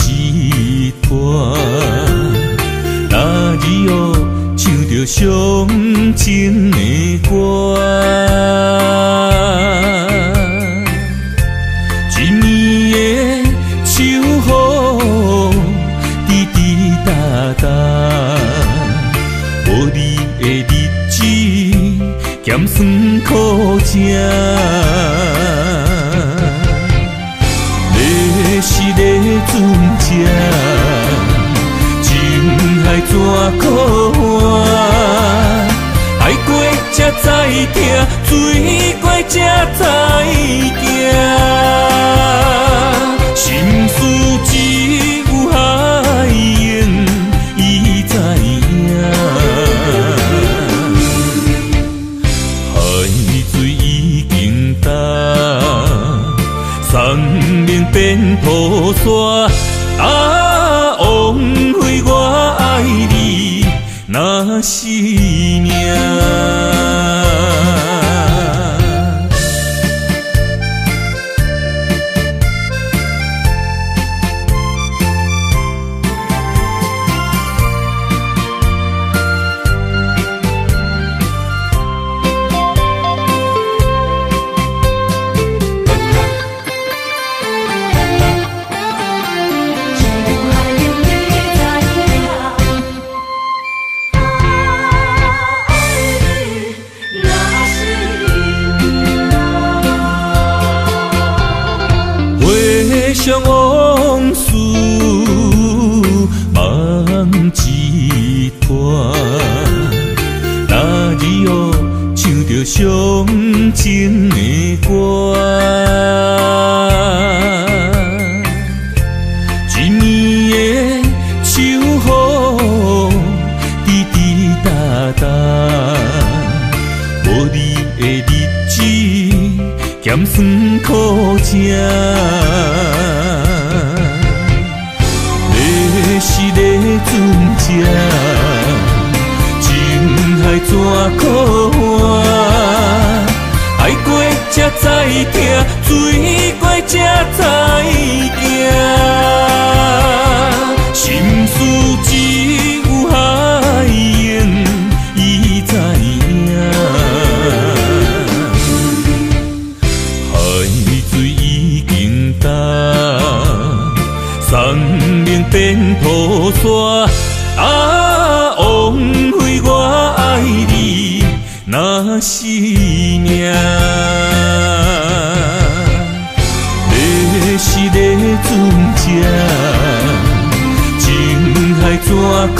一段，那日哦唱著傷情的歌，一暝的秋雨滴滴答答，無你的日子鹹酸苦食。是咧船只，情海怎苦换？愛過才知疼，水過才知行。心事只有海湧伊知影。海水已經乾，山盟變土沙，啊，枉費我愛你，若是命。回想往事，夢一段，那日哦唱著傷情的歌，一暝的秋雨滴滴答答，無你的日子鹹酸苦食。是咧船只，情海怎苦换？愛過才知疼，水過才知行。心事只有海湧伊知影。海水已經乾，山盟變土沙，啊，枉費我愛你，若是命。你是咧船只，情海怎苦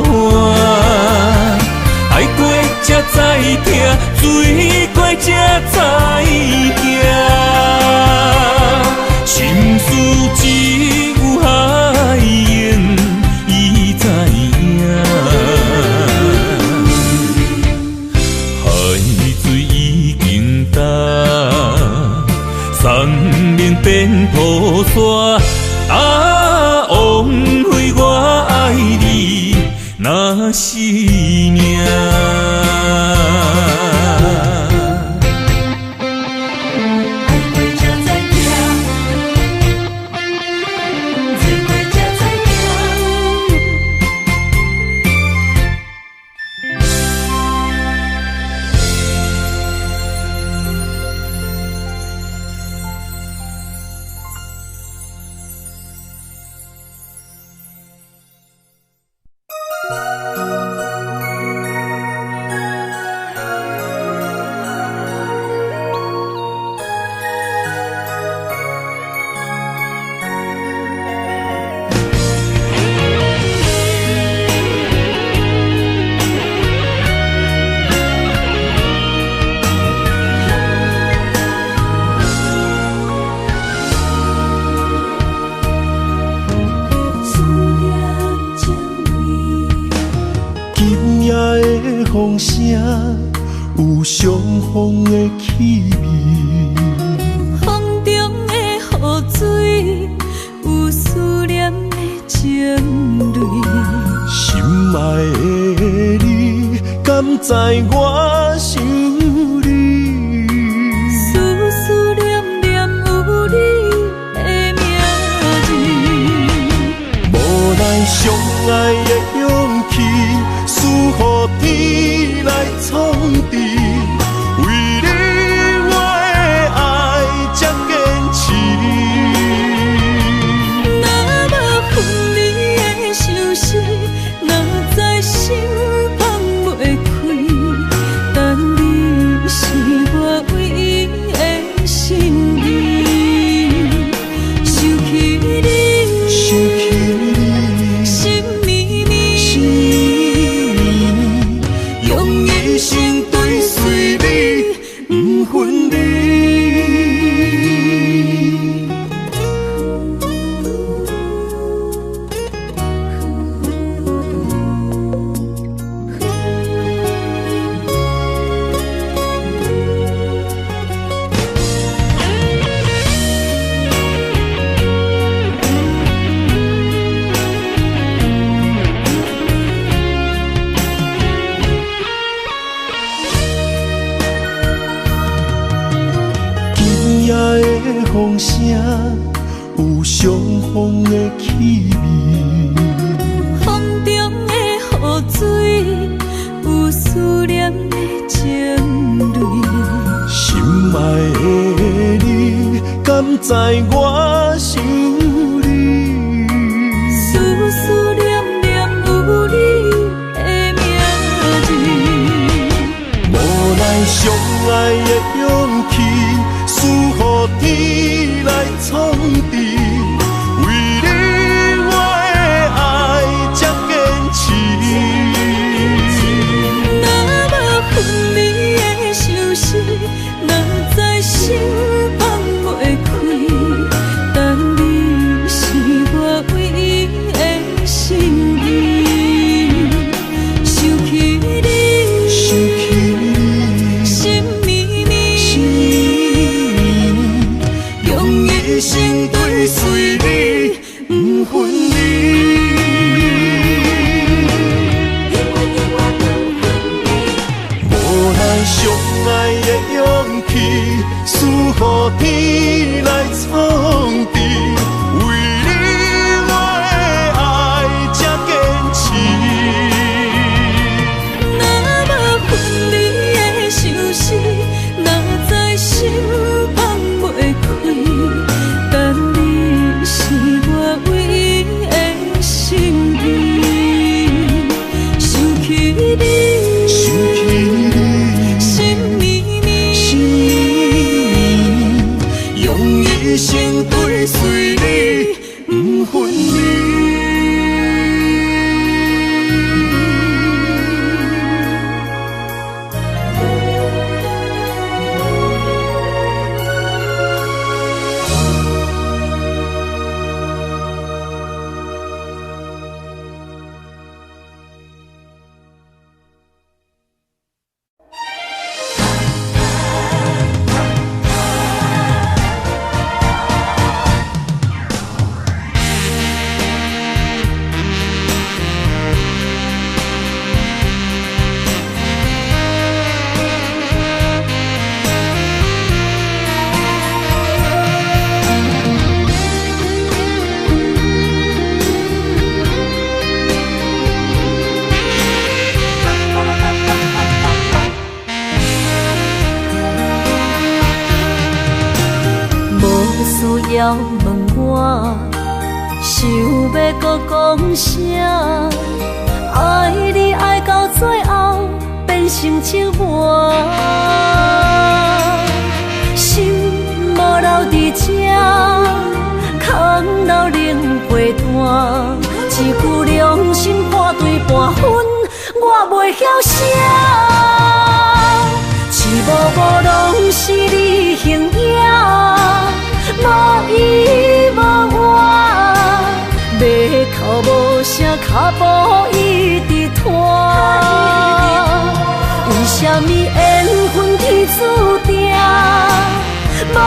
换？愛過才知疼，水過才知行。心事只有海湧伊知影。海水已經乾，山盟變土沙，啊，枉費我愛你，若是命。風聲有傷風的氣味，風中的雨水有思念的情淚。心愛的你，敢知我想你？思思念念有你的名字。相愛的勇氣，輸予天來創治。為你我的愛才堅持。若無分離的相思，哪知心放袂開。但你是我唯一的心意。想起你，想起你，心绵绵，心绵绵，用一生追隨你，不分離。今夜的風聲有傷風的氣味，風中的雨水有思念的情淚。心愛的你，敢知我想你？思思念念有你的名字。無奈相愛的勇氣，輸予天來創治。為你我的愛才堅持。若無分離的相思，哪知心放袂開。但你是我唯一的心意。想起你，想起你，心绵绵，心绵绵，用一生追隨你，不分離。無奈相愛的勇氣，輸予天來創治。為你我的愛才堅持。若無分離的相思，哪知心放袂開。但你是我唯一的心意。想起你，想起你，心绵绵，心绵绵，用一生追隨你，不分離。無需要問我，想欲閣講啥？愛你愛到最後變成折磨，心無留佇這，空留冷被單。一句良心半對半分，我袂曉寫。一幕幕攏是你形影，無依無倚，欲哭無聲，跤步一直拖。為啥物緣分天注定，無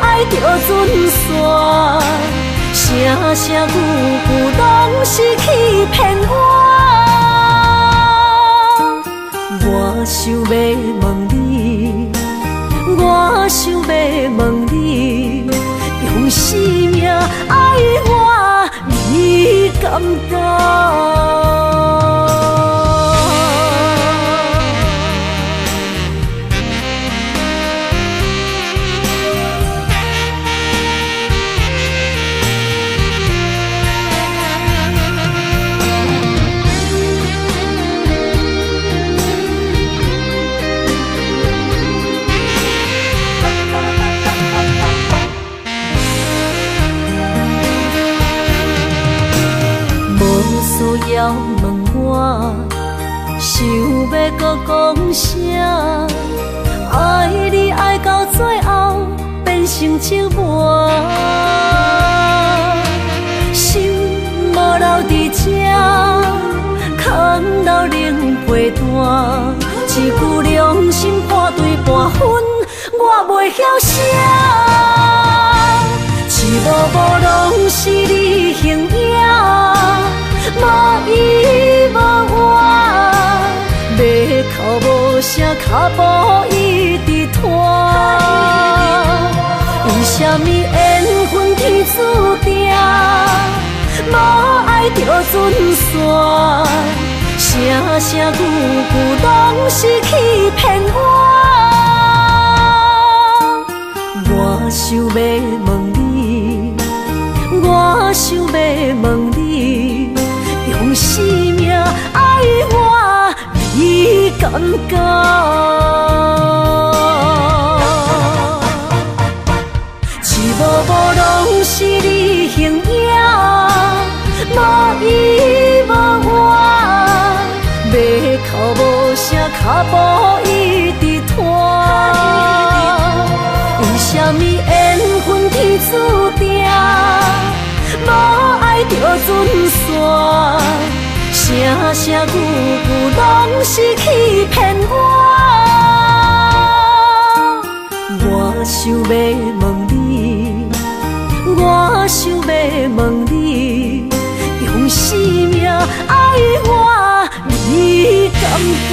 愛就準散？聲聲句句攏是欺騙我。我想欲問你，我想欲問你，用生命愛我，你敢甘？枵问我，想欲阁讲啥？爱你爱到最后变成折磨，心无留伫这，空留冷被单，一句良心半对半分，我袂晓写。一幕幕拢是你形影，无依无我，欲哭无声，脚步一直拖。为啥物缘分天注定，无爱就准散，声声句句拢是欺骗我。我想欲问你，我想欲问你，用生命爱我，你敢敢？一幕幕拢是你形影，无依无我，欲哭无声，脚步一直拖。为啥物缘分天注定，无爱就准散，声声句句拢是欺骗我。我想欲问你，我想欲问你，用生命爱我，你敢敢？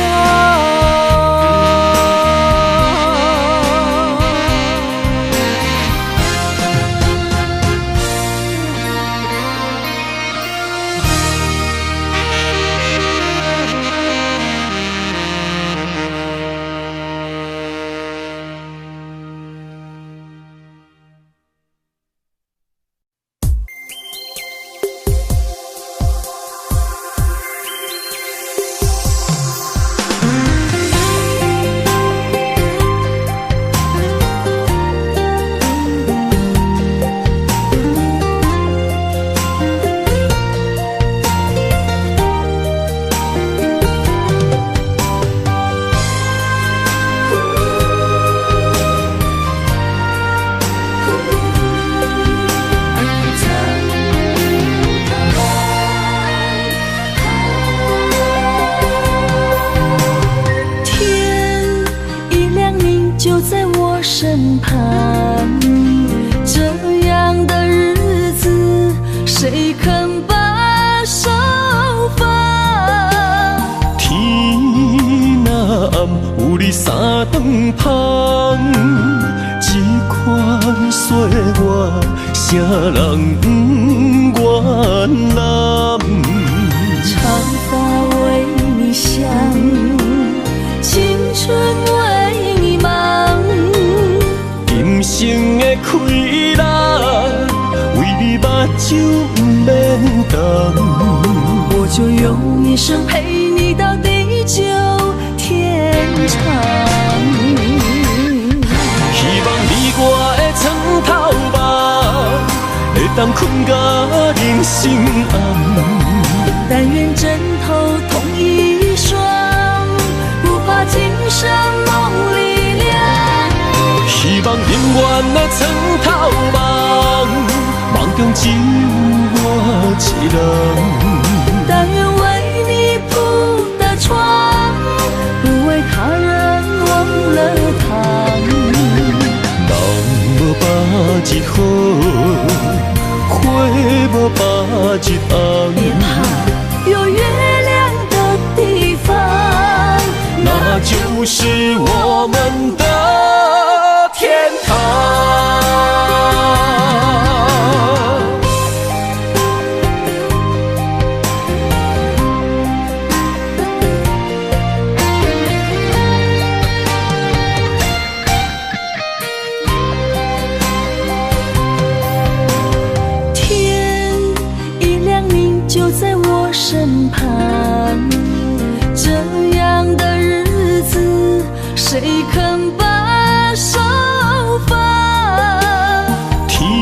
天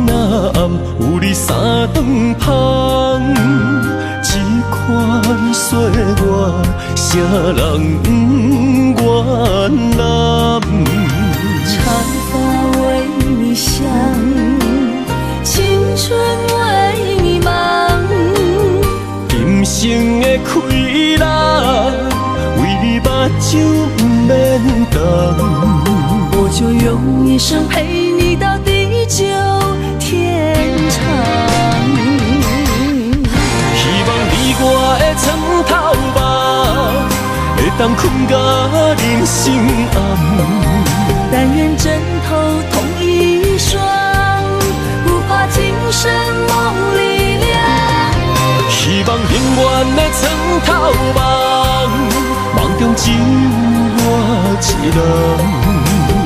若暗，有你三顿芳，这这款岁月，啥人不愿揽？长发为你想，青春为你忙。今生的亏力，为你目睭不免动。我就用一生陪你到地久天長。希望你我的床頭夢，會當睏到人生暗。但願枕頭同一雙，不怕今生夢裡涼。希望永遠的床頭夢，夢中只有我一人。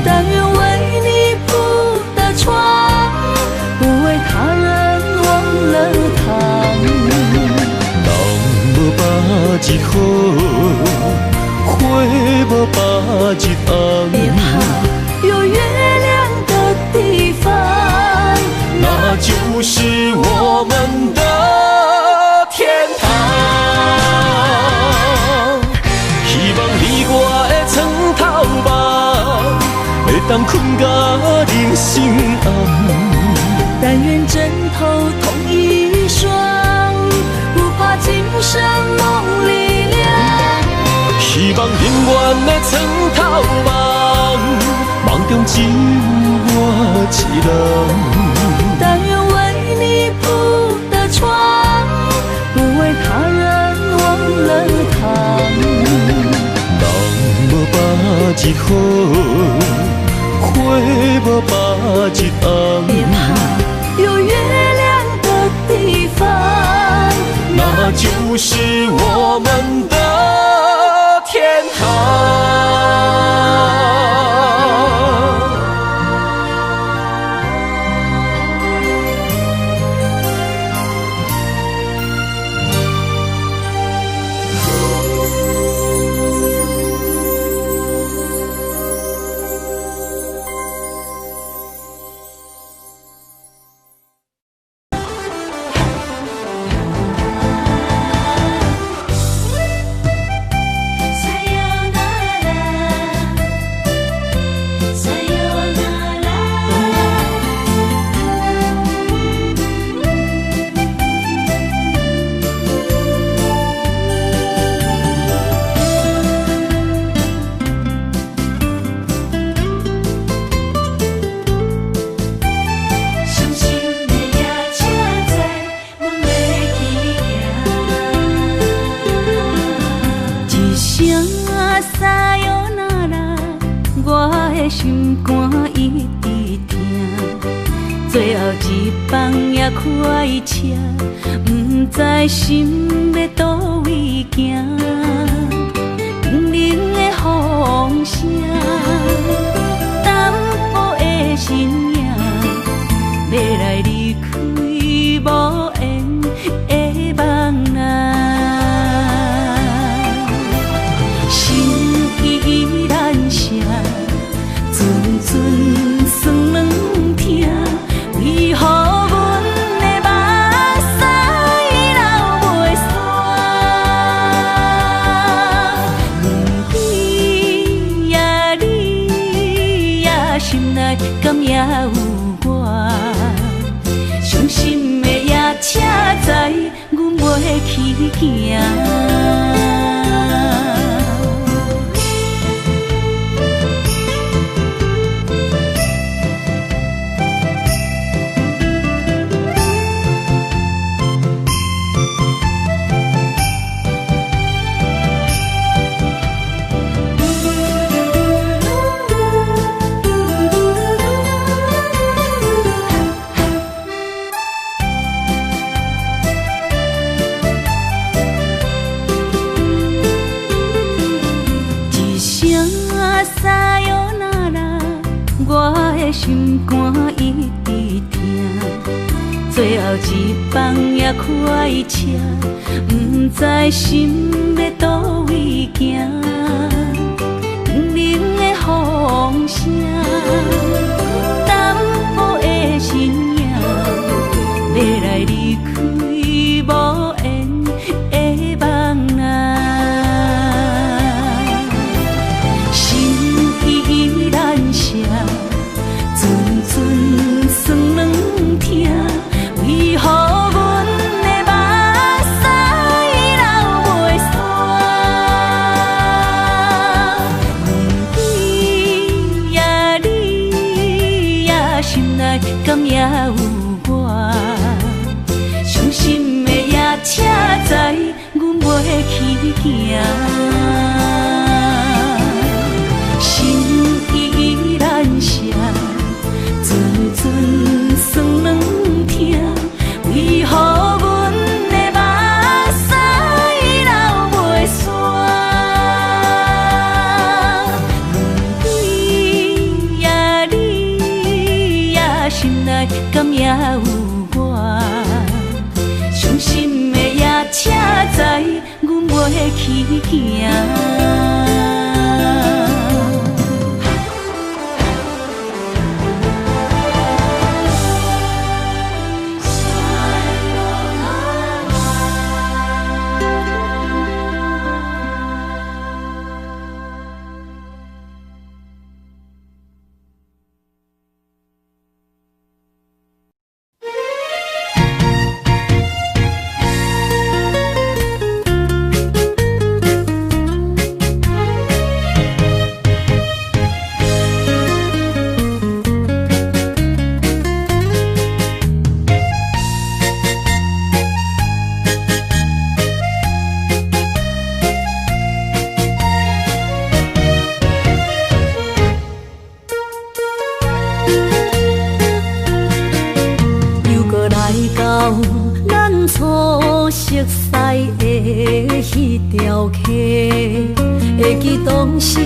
但願為你鋪的床，不為他人忘了躺。人無百日好，花無百日紅。別怕，有月亮的地方，那就是我們的天堂。希望你我的床頭夢，會當睏到人生暗。但願枕頭同一雙，不怕今生夢裡涼。希望永遠的床頭夢，夢中只有我一人。但願為你鋪的床，不為他人忘了躺。人無百日好，花無百日紅。別怕，有月亮的地方，那就是我們的天堂。心肝一直疼，最後一班也開車，不知心欲佗位行。冰冷的風聲，淡薄的身影，欲來離開無緣的夢啊。心依難捨。陣陣酸軟疼，為何阮的目屎流袂煞？你呀你呀，心內敢也有我？傷心的夜車知阮袂去行。心肝一直疼，最後一班也開車，不知心欲佗位行。冰冷的風聲，淡薄的身影，欲來離開無緣的去行。心依然写，阵阵酸软疼，为何阮的目屎流袂煞？你呀你呀，心内敢也有我？伤心的夜车载，阮袂去行。又阁来到咱初熟似的彼条溪，会记当时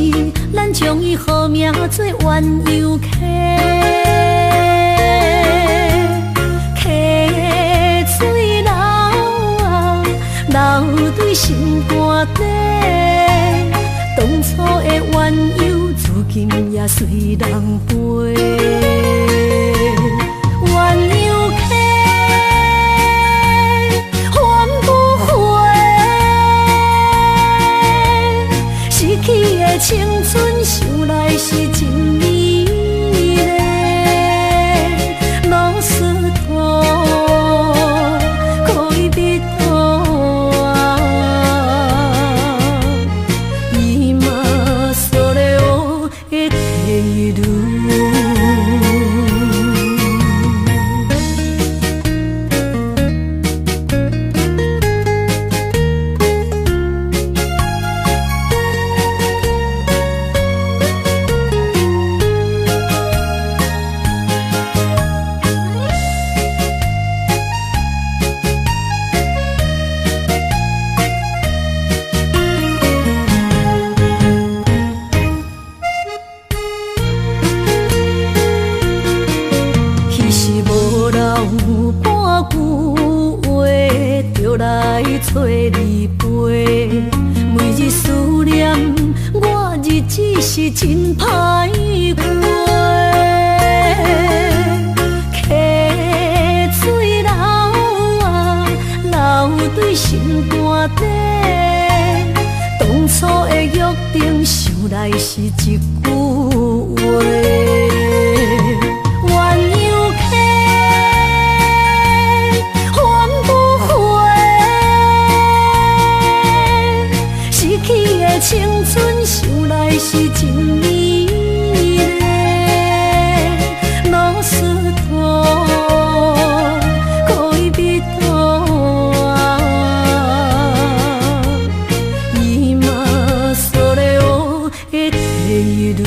咱将伊号名做鸳鸯溪，溪水流啊流对心肝底，当初的鸳鸯，如今也随人飞。鸳鸯溪还不回，失去的青春，想来是真美丽。ロスト恋人啊，今それを得ている。彼时无人有半句话，就来催你飞。每日思念，我日子是真歹过。溪水流啊流对心肝底，当初的约定，想来是一句话。鸳鸯溪还不回，失去的青春，想来是真美丽。ロスト恋人啊，今それを得ている。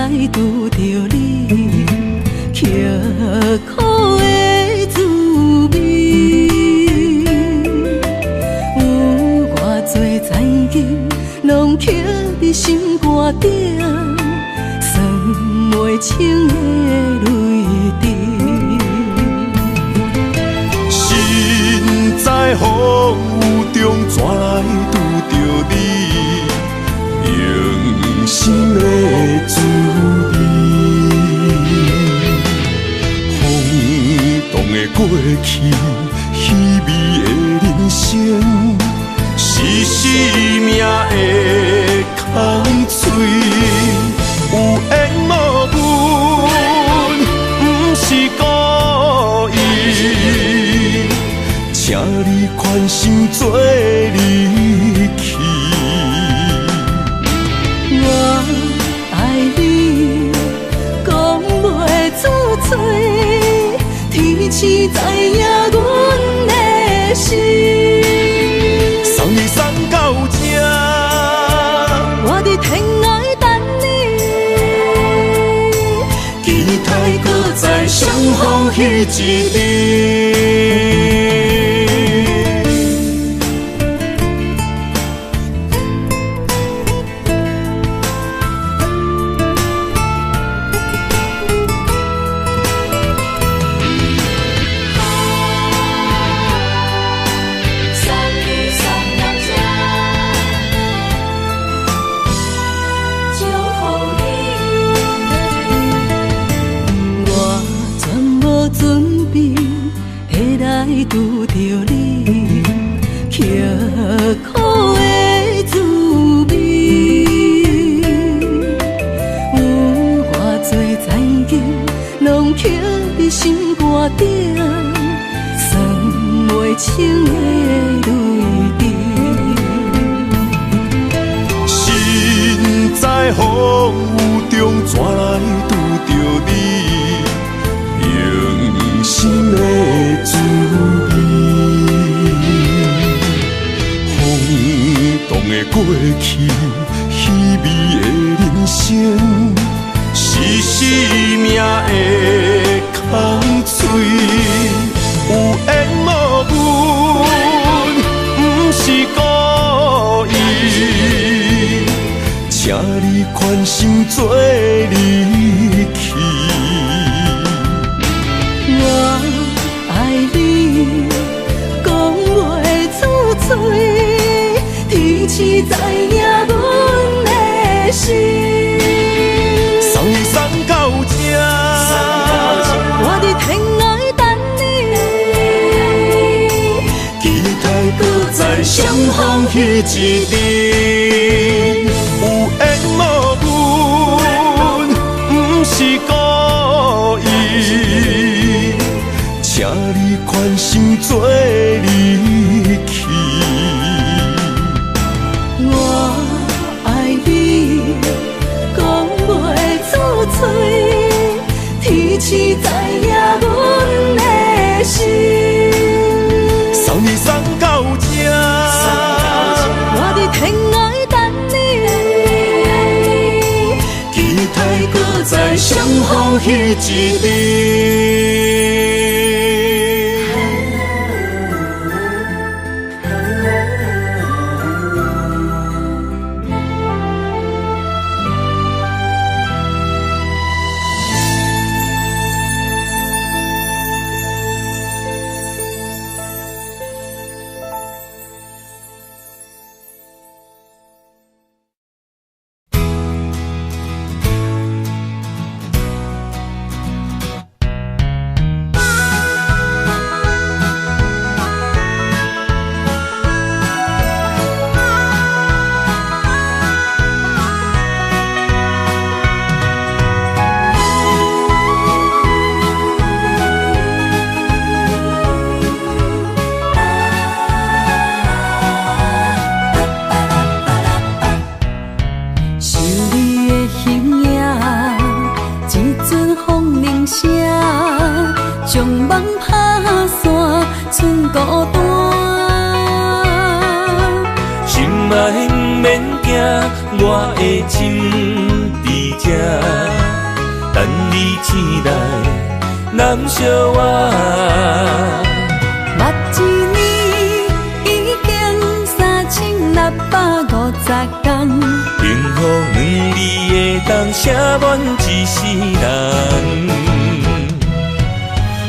來拄著你，刻苦的滋味。有偌濟残金，攏刻佇心肝頂，算袂清的淚滴。身在風雨中，怎來拄著你？用心的滋味，風動的過去，稀微的人生，是生命的空喙。有緣無分，不是故意，請你寬心做離去。我愛你，講袂出嘴，天星知影阮的心。送你送到這，我佇天涯等你，期待閣再相逢彼一日。我全無準備會來拄著你，刻苦的滋味。有偌濟殘金，攏刻佇心肝頂，算袂清的淚滴。身在風雨中，怎來拄著你？用心的滋味，風動的過去，稀微的人生，是生命的空喙。有緣無分，不是故意，請你寬心做離去。我愛你，講袂出嘴，天星知影阮的心。送你送到這，我佇天涯等你，期待閣再相逢彼一日。有緣無分，不是故意，請你寬心做離去。我愛你，講袂出嘴，天星知影阮的心。送你送到這，我佇天涯等你，期待閣再相逢彼一日。想你的形影，一阵风铃声，将梦拍散，剩孤单。心爱毋免惊，我的心伫这。南相活。捌一年已經3650工，幸福兩字會當寫滿一世人。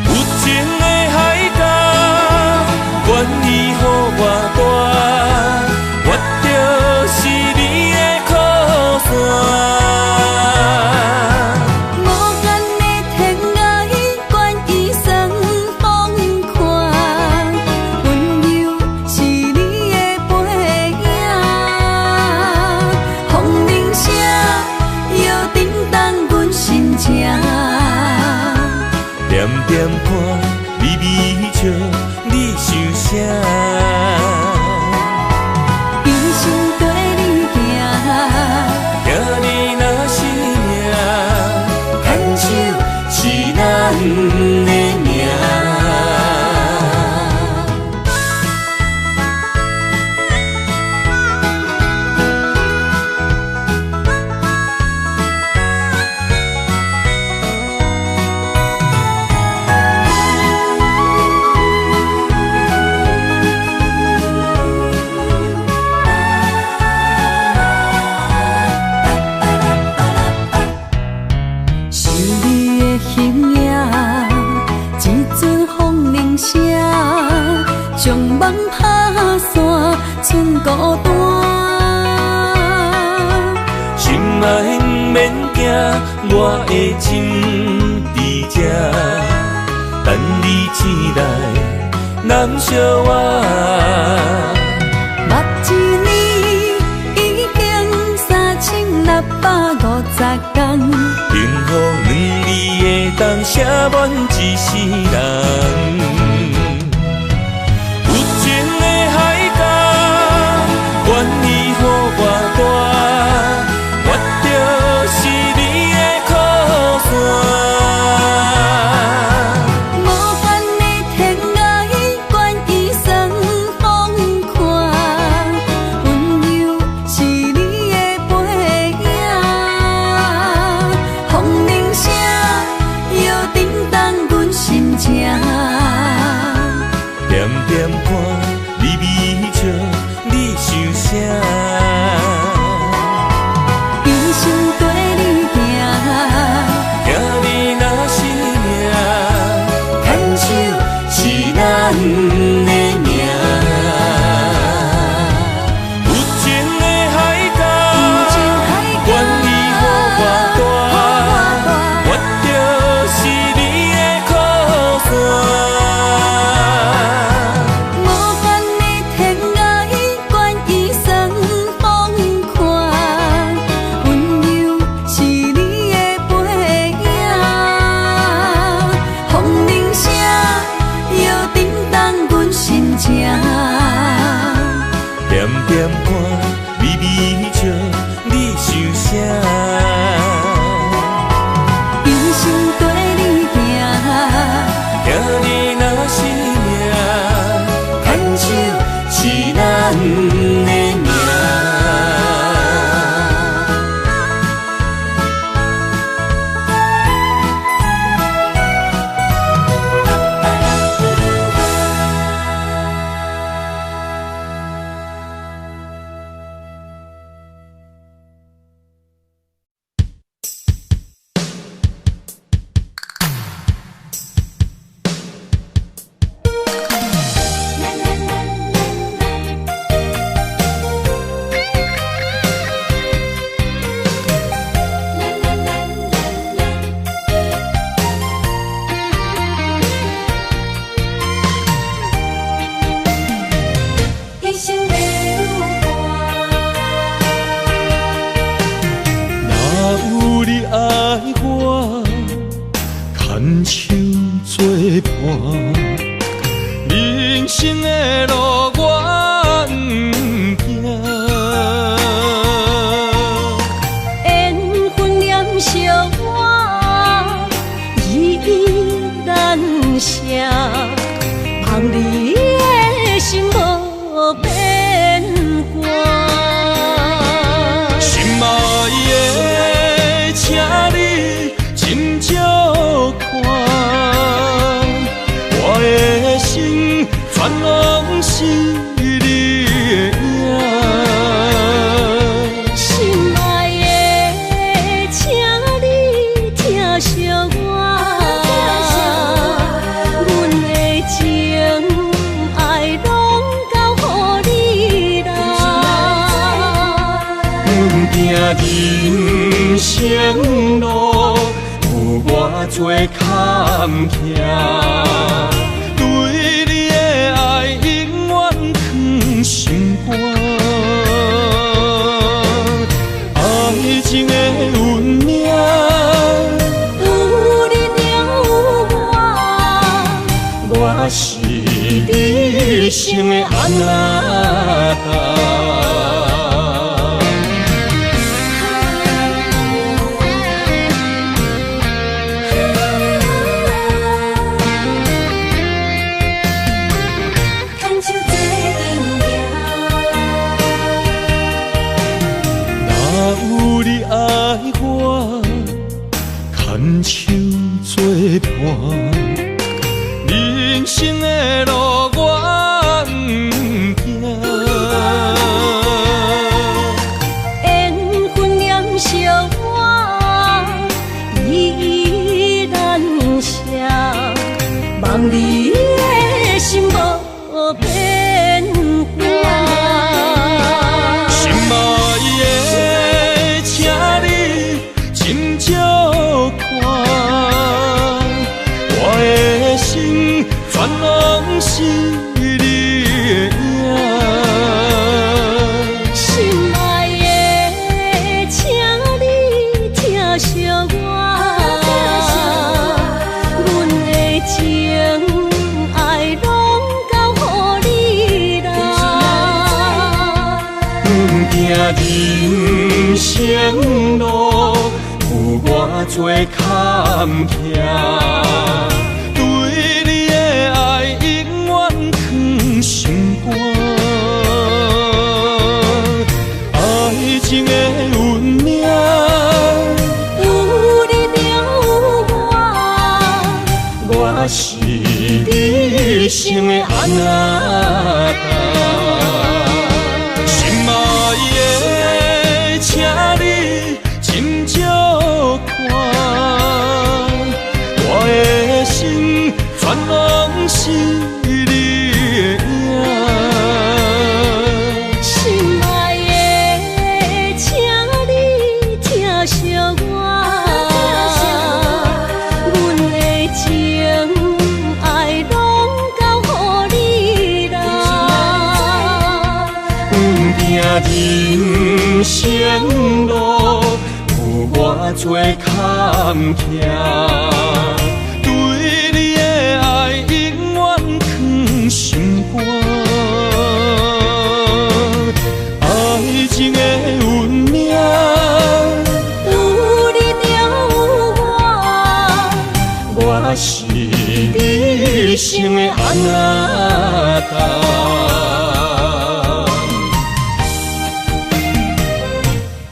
有情的海角，願意予我帶，我就是你的靠山。無限的天涯，願意算風看，溫柔是你的背影，風鈴聲搖振動阮心情。点点看，微微笑，你想啥？一生跟你行，听你若是命，牵手是咱的命。想你的形影，一阵風鈴聲，將夢拍散，剩孤單。心愛毋免驚，我的心佇這，等你醒來，南相活。捌一年已經3650工，幸福兩字會當寫滿一世人。有情的海角，願意予我帶，我就是你的靠山。無限的天涯，願意算風看，溫柔是你的背影，風鈴聲搖振動阮心情。点点看，微微笑，你想啥？一生跟你行，听你若是命，牵手是咱的命。有情的海角，愿意予我带，我就是你的靠山。無限的天涯，願意算風看，溫柔是你的背影，風鈴聲搖振動阮心情。点点看，微微笑，你想啥？一生跟你行，听你若是命，牵手是咱的命。一生流汗。若有你愛我，牽手作伴，人生的路我毋驚。緣分念相活，依依難捨，望你的心無變卦。心愛的，請你斟酌看。生路有偌济坎坷，对你的爱永远藏心肝。爱情的运命，有你就有我，我是你一生的阿那达。牵手做阵行。若有你爱我，牵手作伴，人生的路我不惊。缘分念相我，依依难舍，望你的心无变卦。心爱的，请你斟酌看，我的心全拢是你的影。心爱的，请你疼惜我，阮的情爱拢交予你啦。不惊人生路有偌济坎坷，对你的爱永远藏心肝。爱情的运命，有你就有我，我是你一生的阿那达。心爱的，请你斟酌看，我的心全拢是你的影。心爱的，请你疼惜我，阮的情爱拢交予你啦。不惊人生路有偌济坎坷，对你的爱永远藏心肝。爱情的运命，有你就有我，我是你一生的阿那达。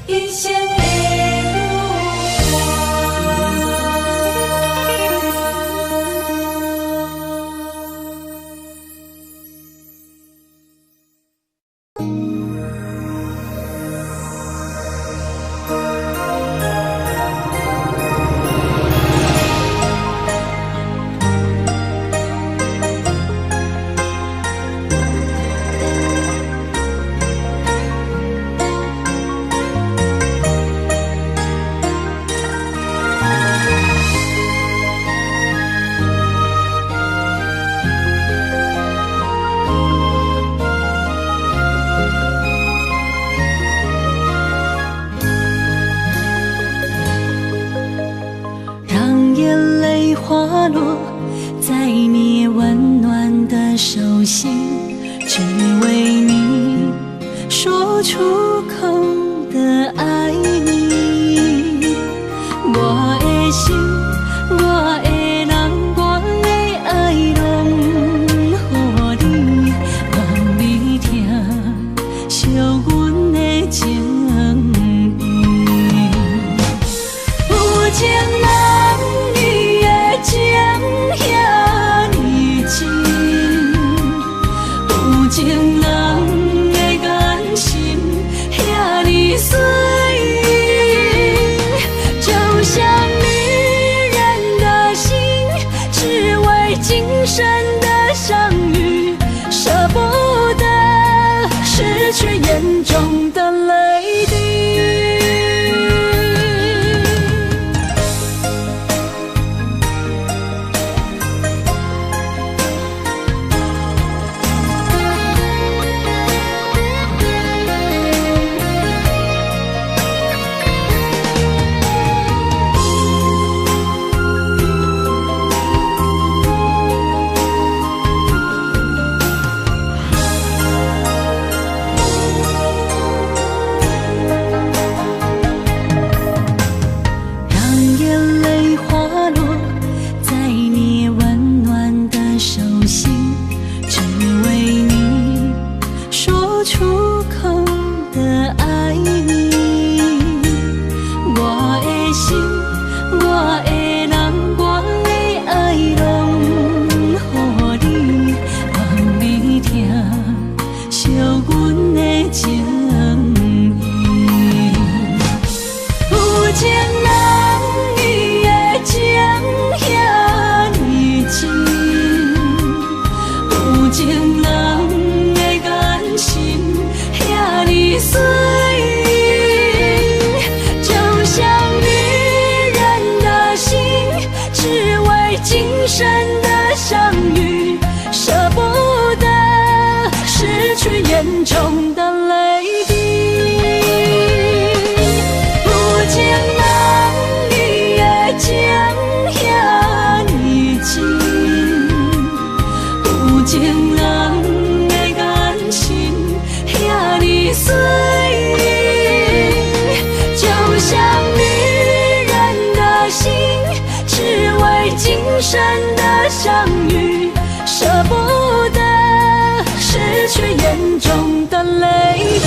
人生的旅让眼泪滑落在你温暖的手心，只为你说出口的爱你。我的心，我的人，我的爱拢予你，望你疼惜阮的情意。有情人伊的情遐呢真，有情人的眼神遐呢水，就像明日的人，我的愛攏予你，望你疼惜阮的情意。有情人伊的情遐呢真，有情人的眼神遐呢媠，就像女人的心，只為今生的相遇，捨不得失去眼中的淚滴。有情人伊的情遐呢真，有情人的眼神遐呢媠，就像女人的心，只為今生的相遇，捨不得失去眼中的淚滴。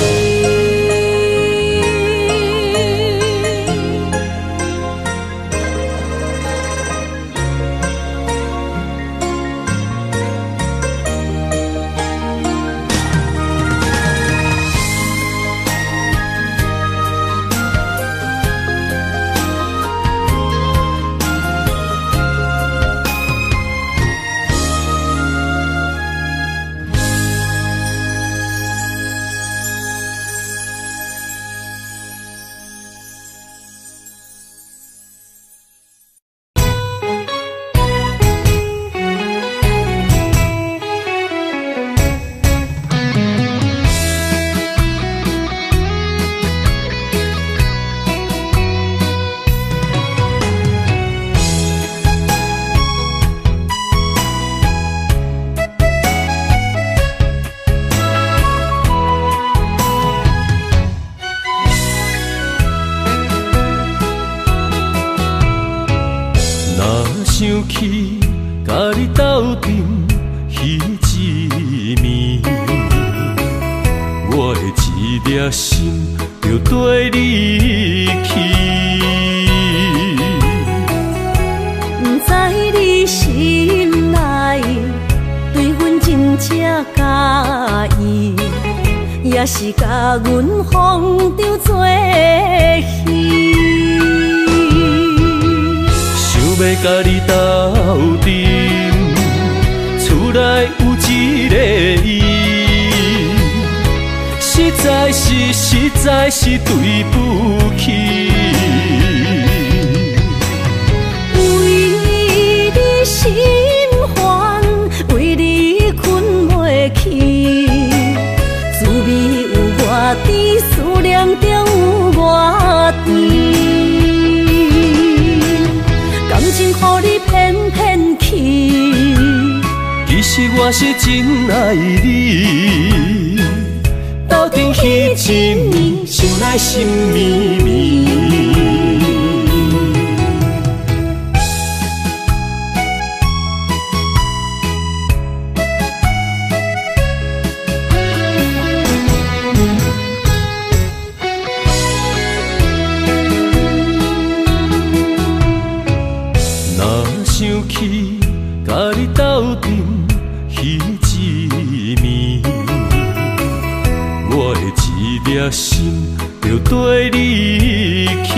若想起佮你鬥陣彼一暝，我的一粒心就綴你去。不知你心內對阮真正佮意，也是共阮風中做戲。想欲佮你鬥陣，厝內有一個伊，實在是對不起。為你心煩，為你睏袂去，滋味有偌甜，思念中有偌甜。感情予你騙騙去，其實我是真愛你，鬥陣彼一暝，想來心綿綿。若想起佮你鬥陣彼一暝，我的一粒心就綴你去。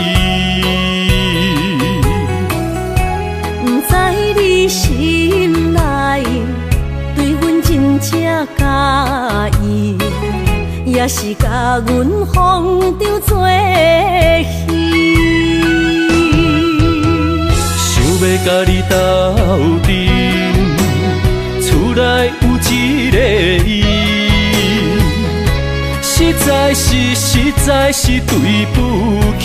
不知你心內對阮真正佮意，也是共阮風中做戲。想欲佮你鬥陣，厝內有一個伊，實在是對不起。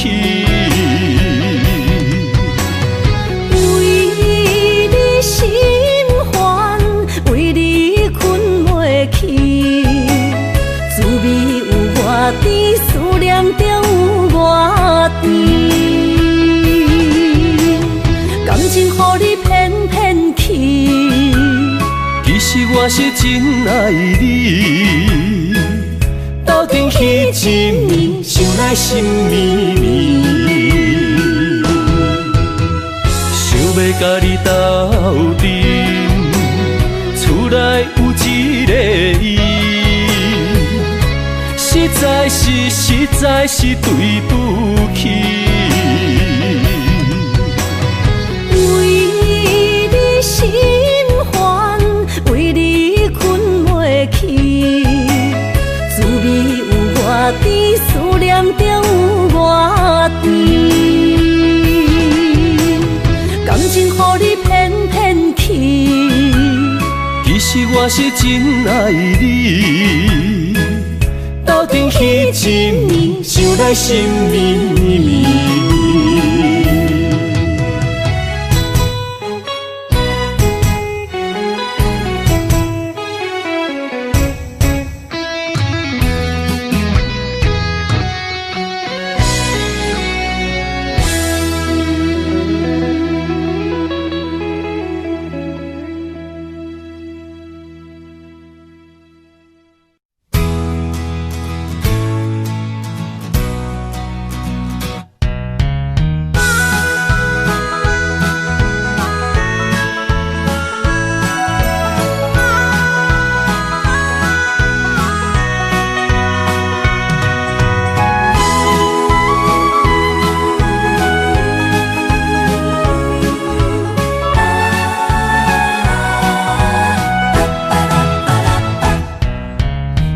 為你心煩，為你睏袂去，滋味有偌甜，思念中有偌甜。感情予你騙騙去，其實我是真愛你，鬥陣彼一暝，想來心綿綿。欲共你鬥陣，厝內有一个伊，實在是實在是對不起。為你心煩，為你睏袂去，滋味有偌甜，思念中有偌甜。感情予你騙騙去，其實我是真愛你，鬥陣彼一暝，想來心綿綿。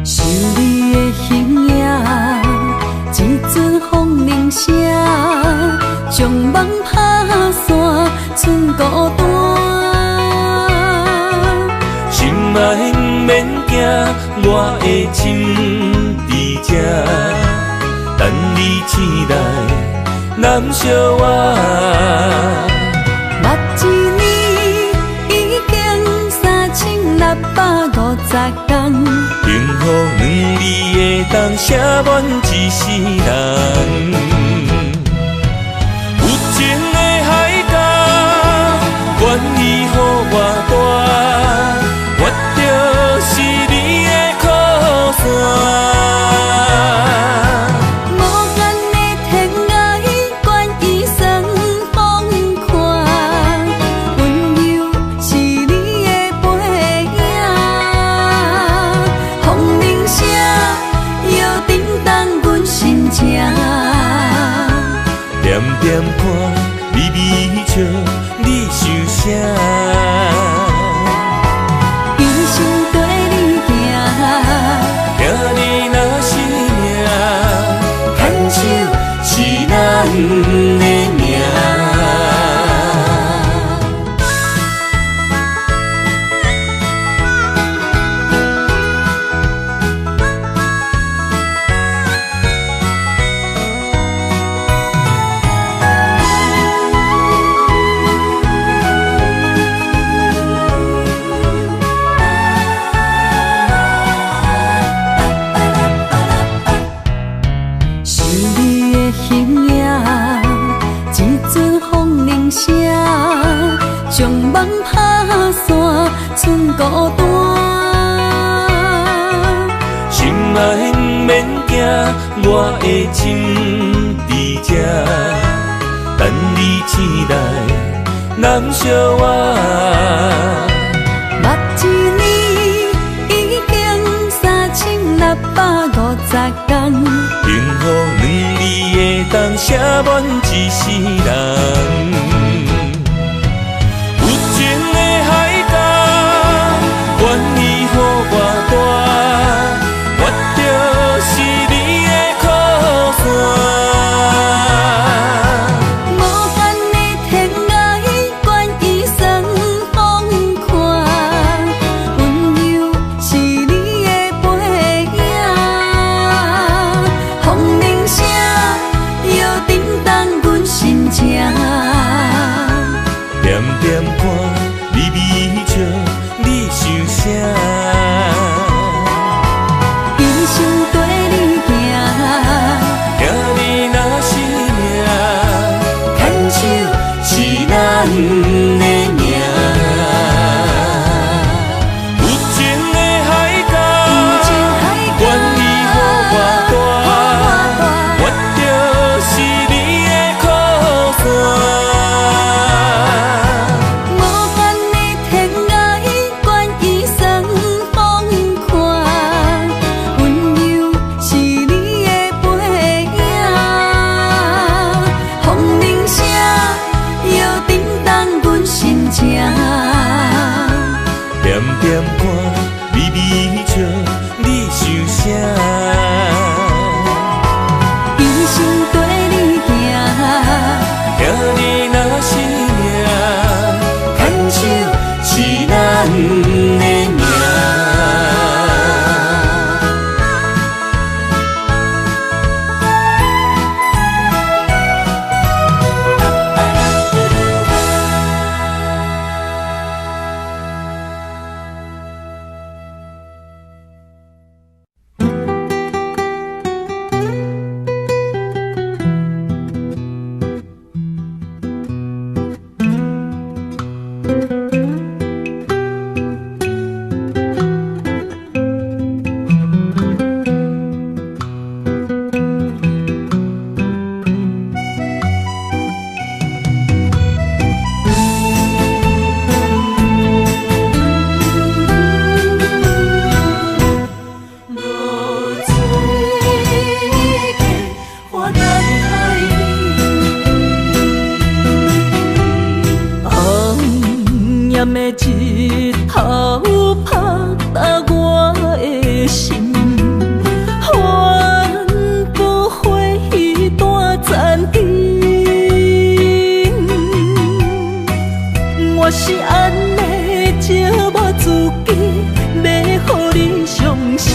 想你的形影，一阵風鈴聲，將夢拍散，剩孤單。心愛毋免驚，我的心佇這，等你醒來，攬惜我。捌一年已經3650工，幸福兩字會當寫滿一世人。有情的海角，願意予我帶，我就是你的靠山。無限的天涯，願意算風看，溫柔是你的背影。風鈴聲又震動阮心情，點點看，微微笑，你想啥？一生綴你行，聽你若是命，牽手是咱的命。想你的形影，一阵風鈴聲，將夢拍散，剩孤單。心愛毋免驚，我的心佇這，等你醒來，攬惜我。捌一年已經3650工，幸福兩字會當寫滿一世人。有情的海角，願意予我帶，我就是你的靠山。無限的天涯，願意算風看，溫柔是你的背影。風鈴聲又震動阮心情，點點看，微微笑，你想啥？一生綴你行，聽你若是命，牽手是咱的命。有情的海角，願意予我帶，我就是你的靠山。炎的日頭拍打我的心，反不悔彼段殘情。我是按呢折磨自己，欲予你傷心，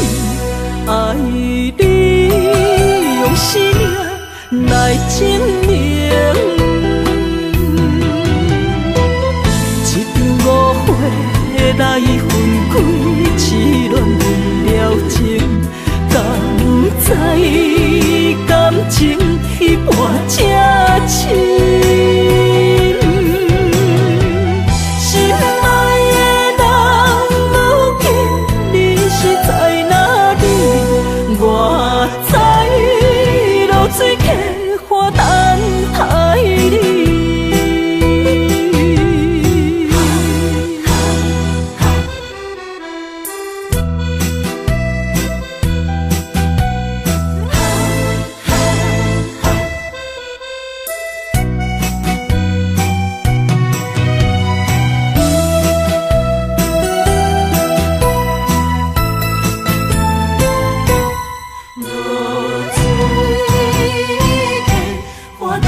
愛你用生命來證明。一場誤會來分開，痴戀了情，敢知感情彼半這深？心愛的人，如今你是在哪裡？我知落水溪岸等待你。落水溪岸等待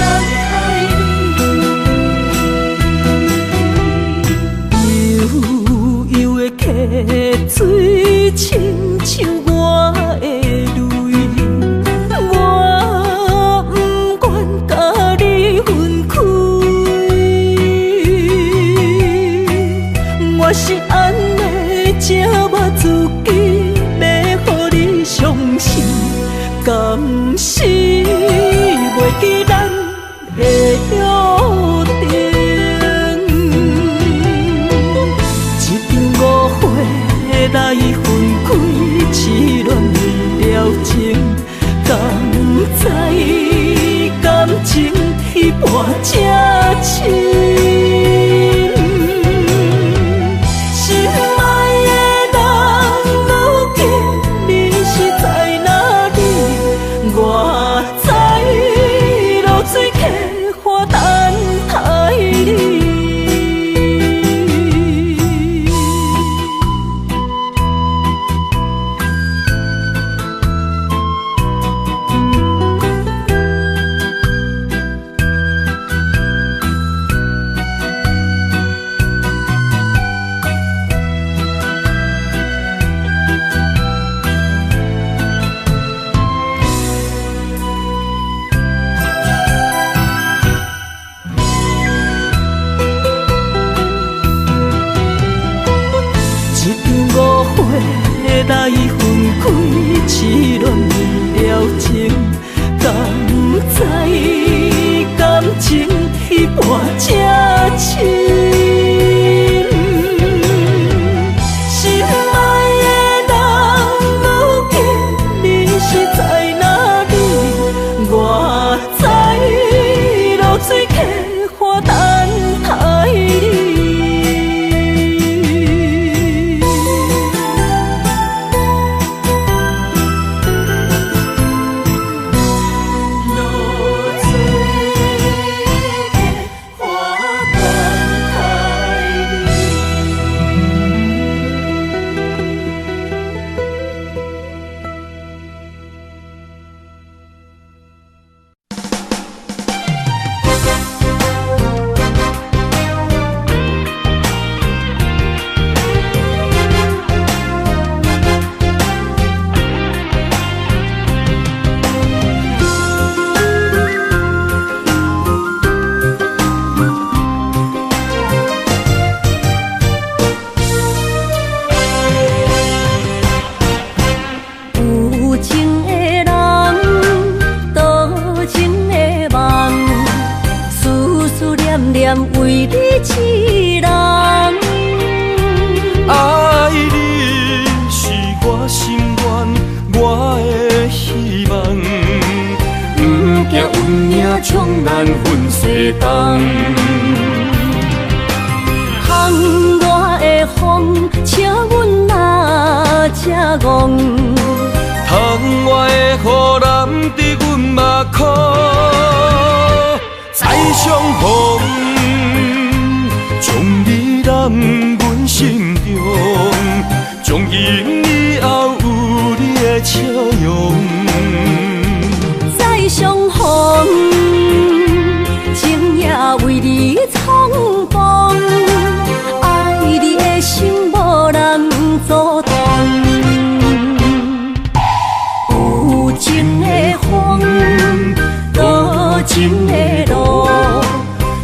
你。悠悠的溪水，親像我的淚，我不願共你分開。我是按呢折磨自己，欲予你傷心，敢是袂記咱的約定？一場誤會來分開，痴戀了情，敢知感情彼半這深？心愛的人，如今你是在哪裡？我知落水溪岸等待你。一場誤會來分開，痴戀了情，敢知感情彼半這深？心愛的人，如今你是在哪裡？我知落水溪岸等待你。落水溪岸等待你。有情的人，多情的夢，思思念念為你痴人。愛你是我心願，我的希望。不驚運命將咱分西東。窗外的風，请阮若這戇。窗外的雨淋得阮目眶再相逢，將你留攬阮心中，從今以後有你的笑容。再相逢，情也為你重逢，愛你的心無人阻擋。有情的風，多情的路，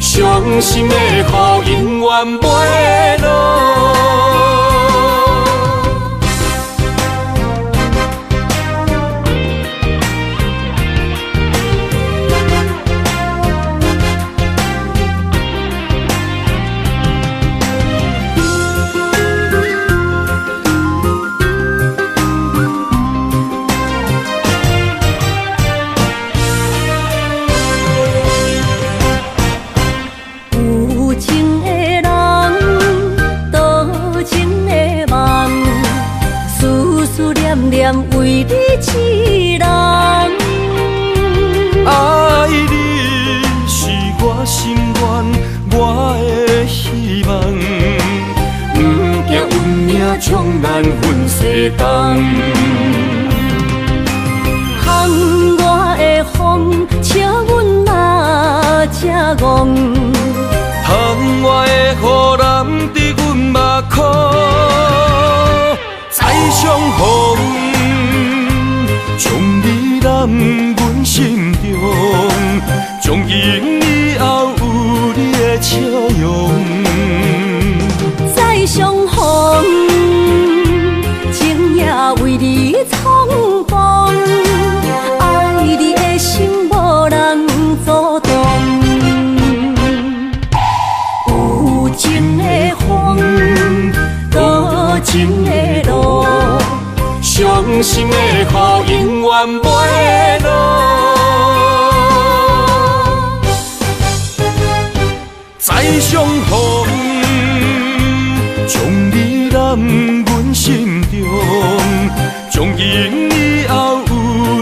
傷心的雨永遠袂落。有情的人，多情的夢，思思念念為你一人。愛你是我心願，我的希望。不驚運命將咱分西東。窗外的風，笑阮若這戇。窗外的雨淋伫阮目眶，再相逢，將你攬阮心中，從今以後有你的笑容。再相逢，情也為你重逢，愛你的心無人阻擋。有情的風，多情的路，傷心的雨永遠袂落。再相逢，將你攬阮心中，從今以後有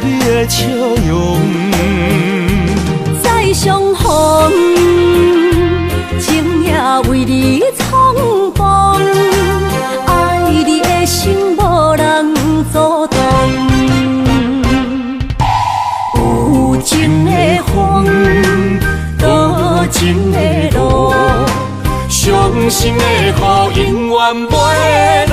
你的笑容。再相逢，情也為你重逢，愛你的心無人阻擋。有情的風，多情的路，傷心的雨永遠袂落。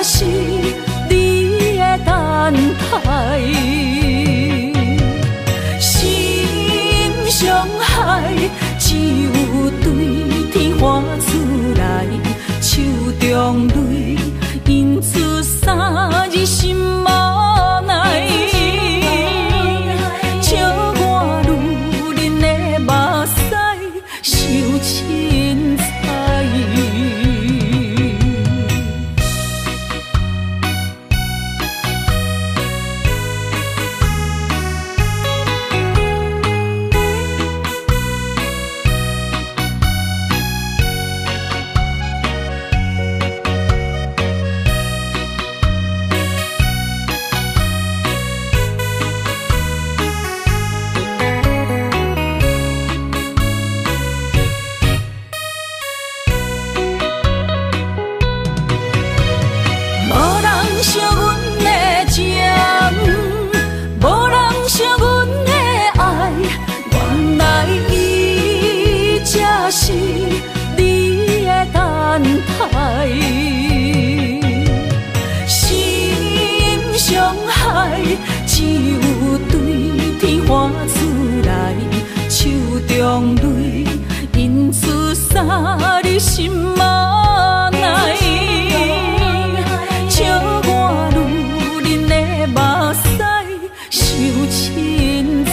是你的等待。心伤海，只有对天喊出来，手中泪映出三字心无奈。笑我女人的目屎伤凊彩。无人惜阮的情，无人惜阮的爱，原来伊才是你的等待。心伤海，只有对天喊出来，手中泪映出三字心无奈。笑我女人的目屎伤凊彩。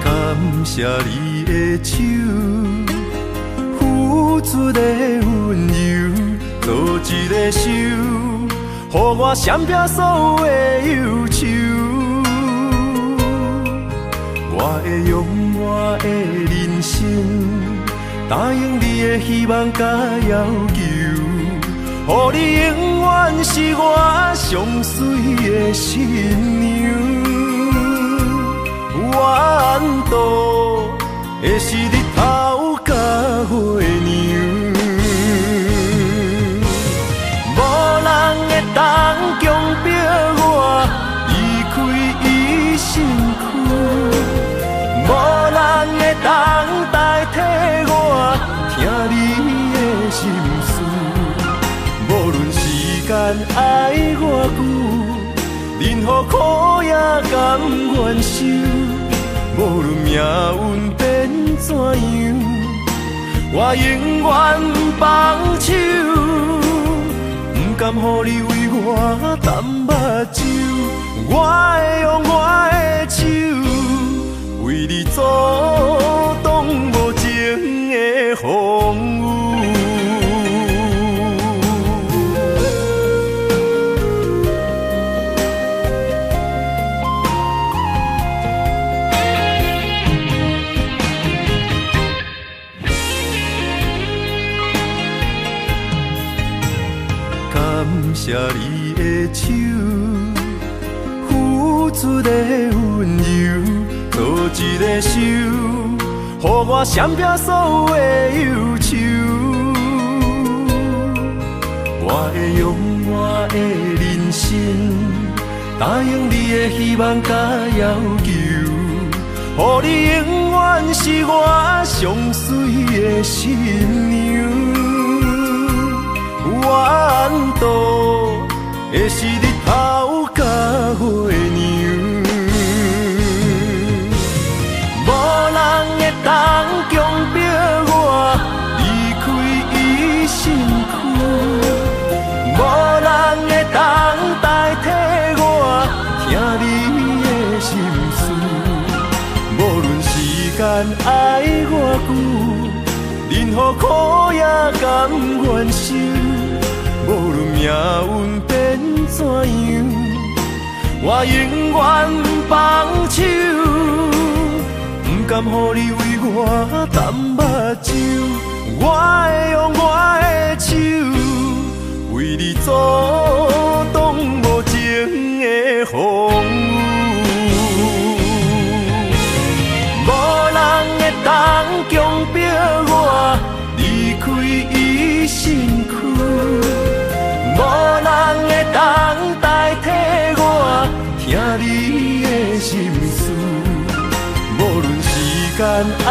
感谢你的手，付出的温柔，做一个手，予我闪避所有的忧愁。我会用我的人生，答应你的希望佮要求，予你永远是我上水的新娘。愿赌的是日头佮月娘，无人会当强迫我离开伊身躯，无人会当代替我听你的心事。无论时间爱偌久，任何苦也甘愿受。无论命运变怎样，我永远放手，不甘予你为我澹目睭。我会用我的手，为你阻挡无情的风雨。感谢你的手，付出的温柔，做一个手，予我闪避所有的忧愁。我会用我的人生，答应你的希望佮要求，予你永远是我上水的新娘。愿赌的是日头佮月娘，无人会当强迫我离开伊身躯，无人会当代替甘願受，無論命運變怎樣，我永遠放手，不甘予你為我澹目睭，我會用我的手，為你阻擋無情的風雨。無人會當強迫我離開伊身軀，無人會當代替我聽你的心事。無論時間愛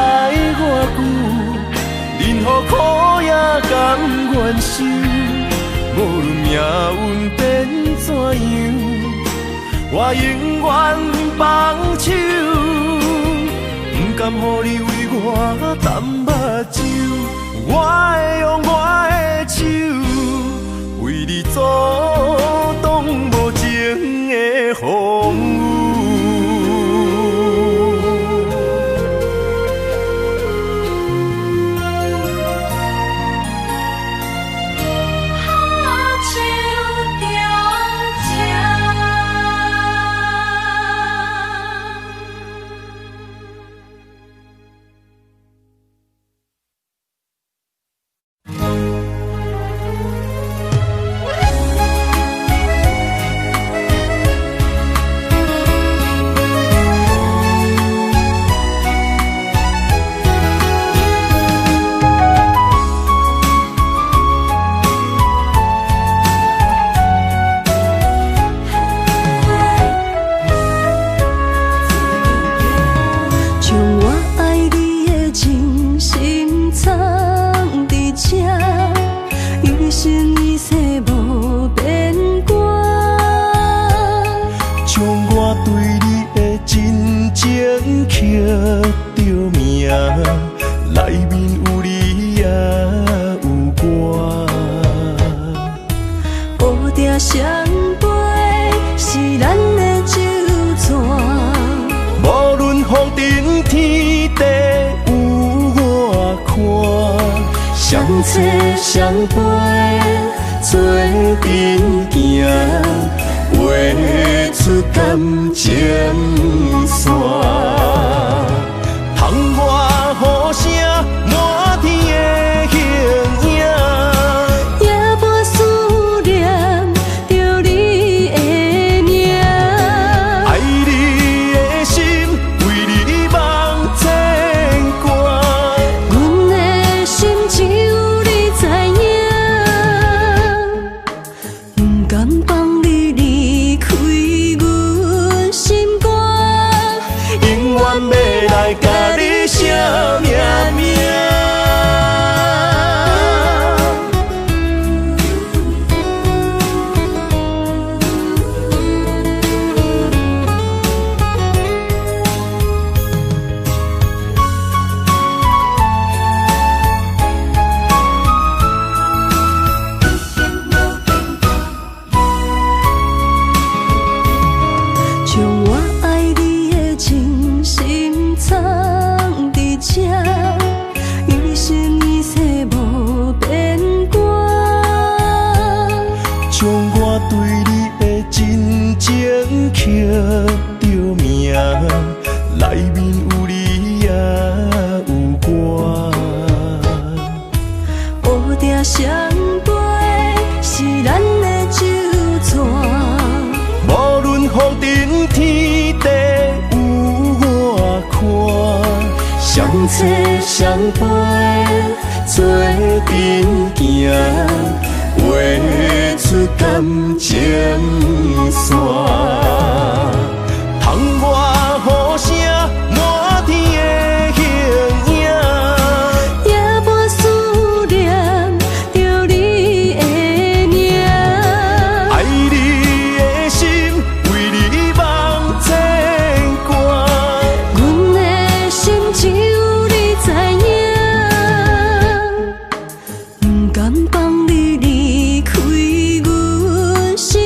偌久，任何苦也甘願受。無論命運變怎樣，我永遠放手，不甘予你為我澹目睭，我會用我的手，為你阻擋無情的風雨。不甘放你離開阮身。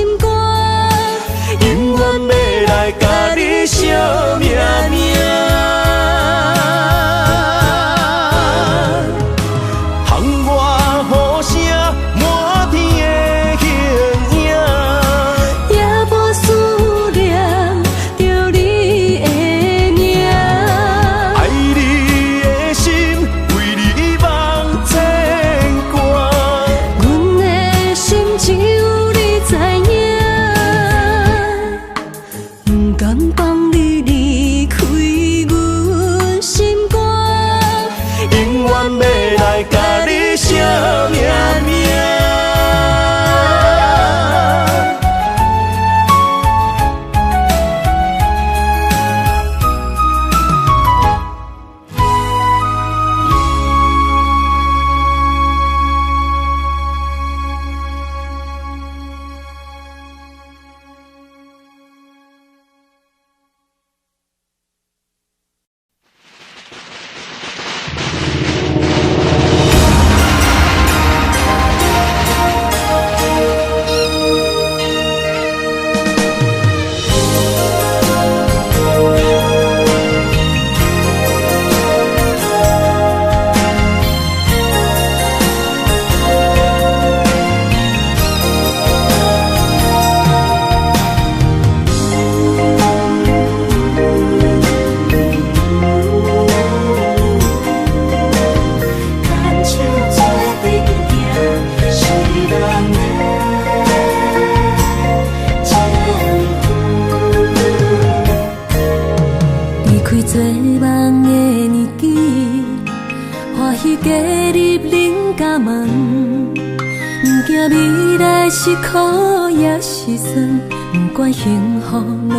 是苦也是酸，不管幸福路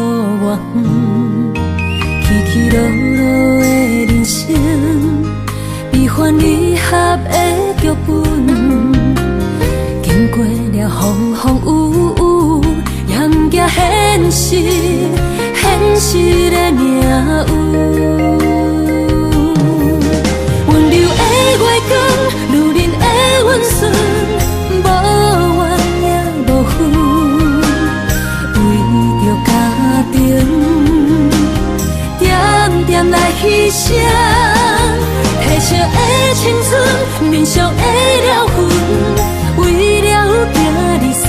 偌远，起起落落的人生，悲欢离合的剧本，经过了风风雨雨，也毋惊现实，现实的命运。温柔的月光，女人的温顺，无怨也无恨，为著家庭，点点来牺牲，褪色的青春，面上的了痕，为了囝儿孙，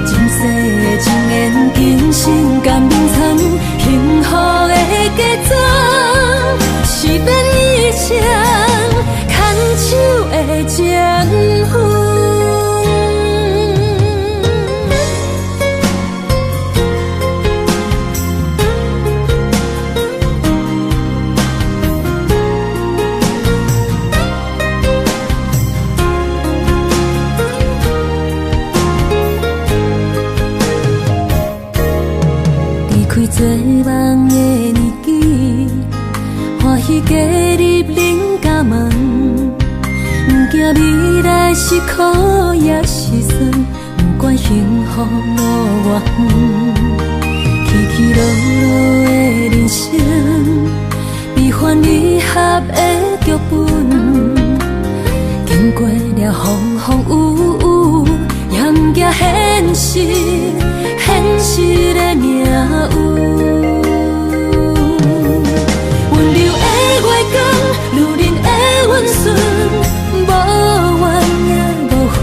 今世的情缘，今生甘眠藏，幸福的嫁妆，是免一双牵手的情分。离开做梦的年纪，欢喜加入恁家门，不惊未来是苦也是酸，不管幸福路偌远，起起落落的人生，悲欢离合的剧本，经过了风风雨雨，也毋惊现实，现实的命运。温柔的月光，女人的温顺，无怨也无恨，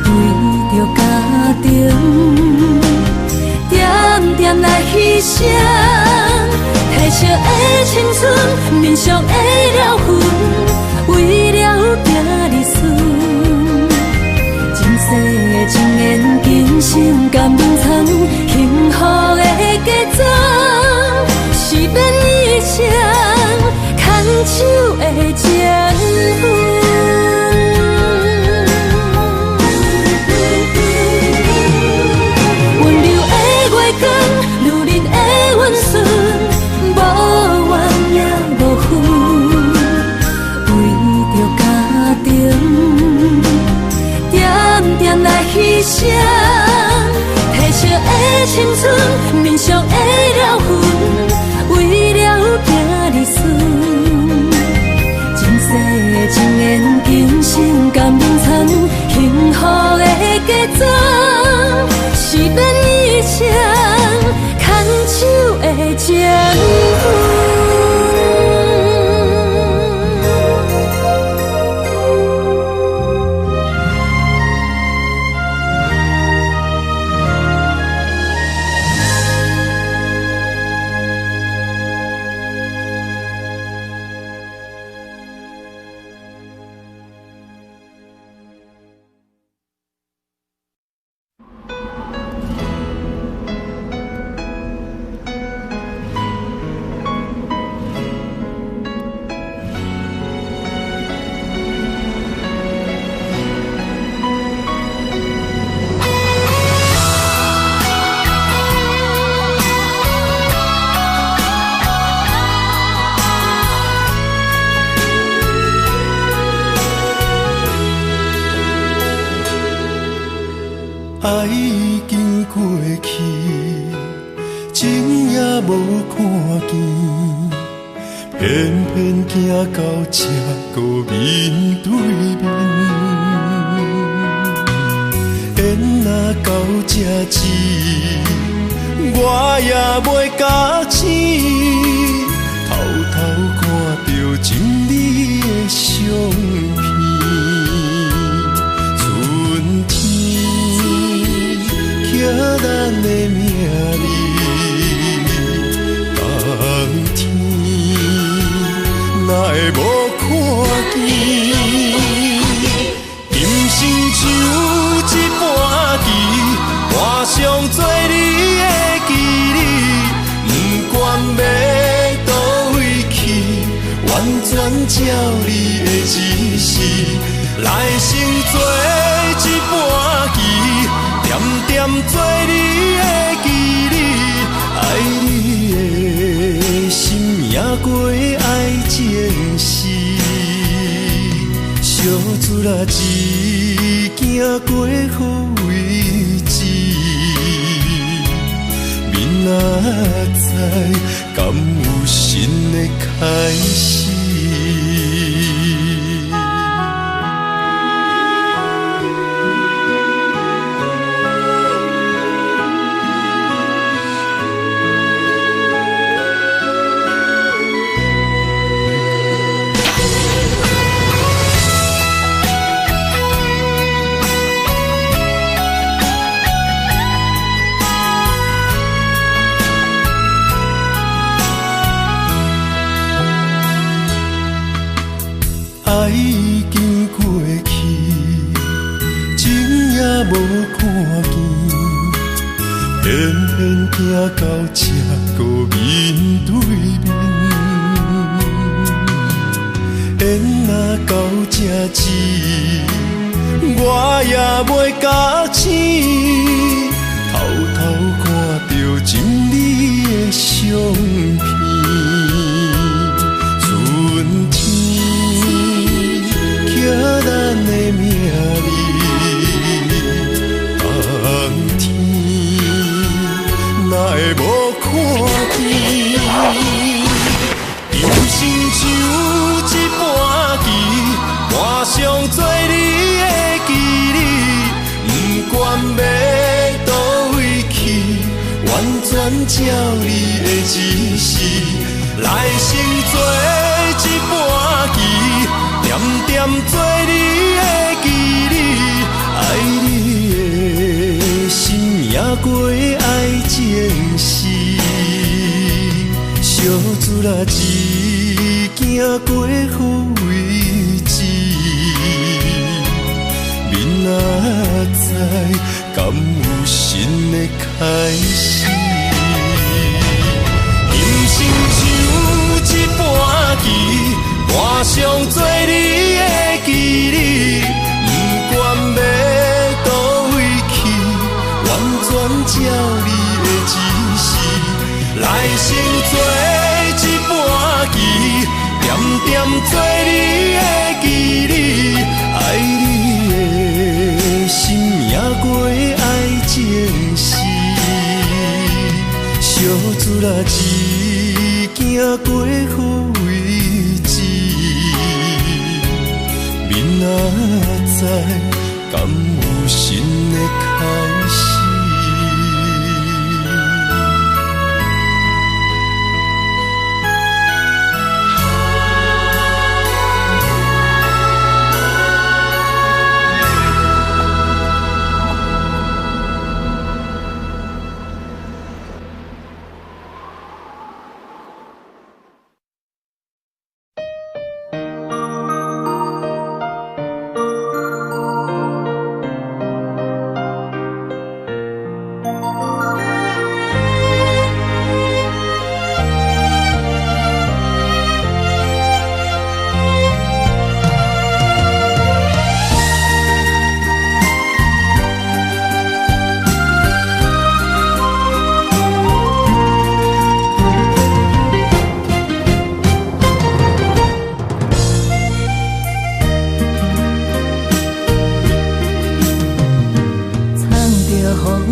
为著家庭，点点来牺牲，褪色的青春，面上的了痕，为了囝儿孙，今世的情缘，今生甘眠藏，幸福的嫁妆，是免一双牵手的情分。温柔的月光，女人的温顺，无怨也无恨，为著家庭，点点来牺牲，褪色的青春，面上的了痕，为了囝儿孙，今世的情缘，今生甘眠藏，幸福的嫁妆，是免一双牵手的情分。爱已经过去，情也无看见，偏偏行到这阁面对面。缘若到这止，我也袂咬齿，偷偷看著真美的相片。春天刻咱的名字，冬天哪会无看见？今生像一盘棋，换上做你的棋子，不管欲佗位去，完全照你的指示，来生做。力一行过好位置，明仔载敢有新的开始？愛已經過去，情也無看見，偏偏行到這閣面對面。緣若到這止，我也袂覺醒，偷偷看著情你的相片，春天。刻咱的名字，冬天哪会无看见？人生像一盘棋，盘上做你的棋子，不管欲佗位去，完全照你的指示，来生做一盘棋。点点做你的棋子，爱你的心赢过爱情时，小自力一行过好位置，明仔载敢有新的开始？人生像一盘棋。盘上做你的棋子，不管欲佗位去，完全照你的指示。来生做一盘棋，点点做你的棋子，爱你的心赢过爱情时，小自力一行过好位置。明仔载敢有新的开始？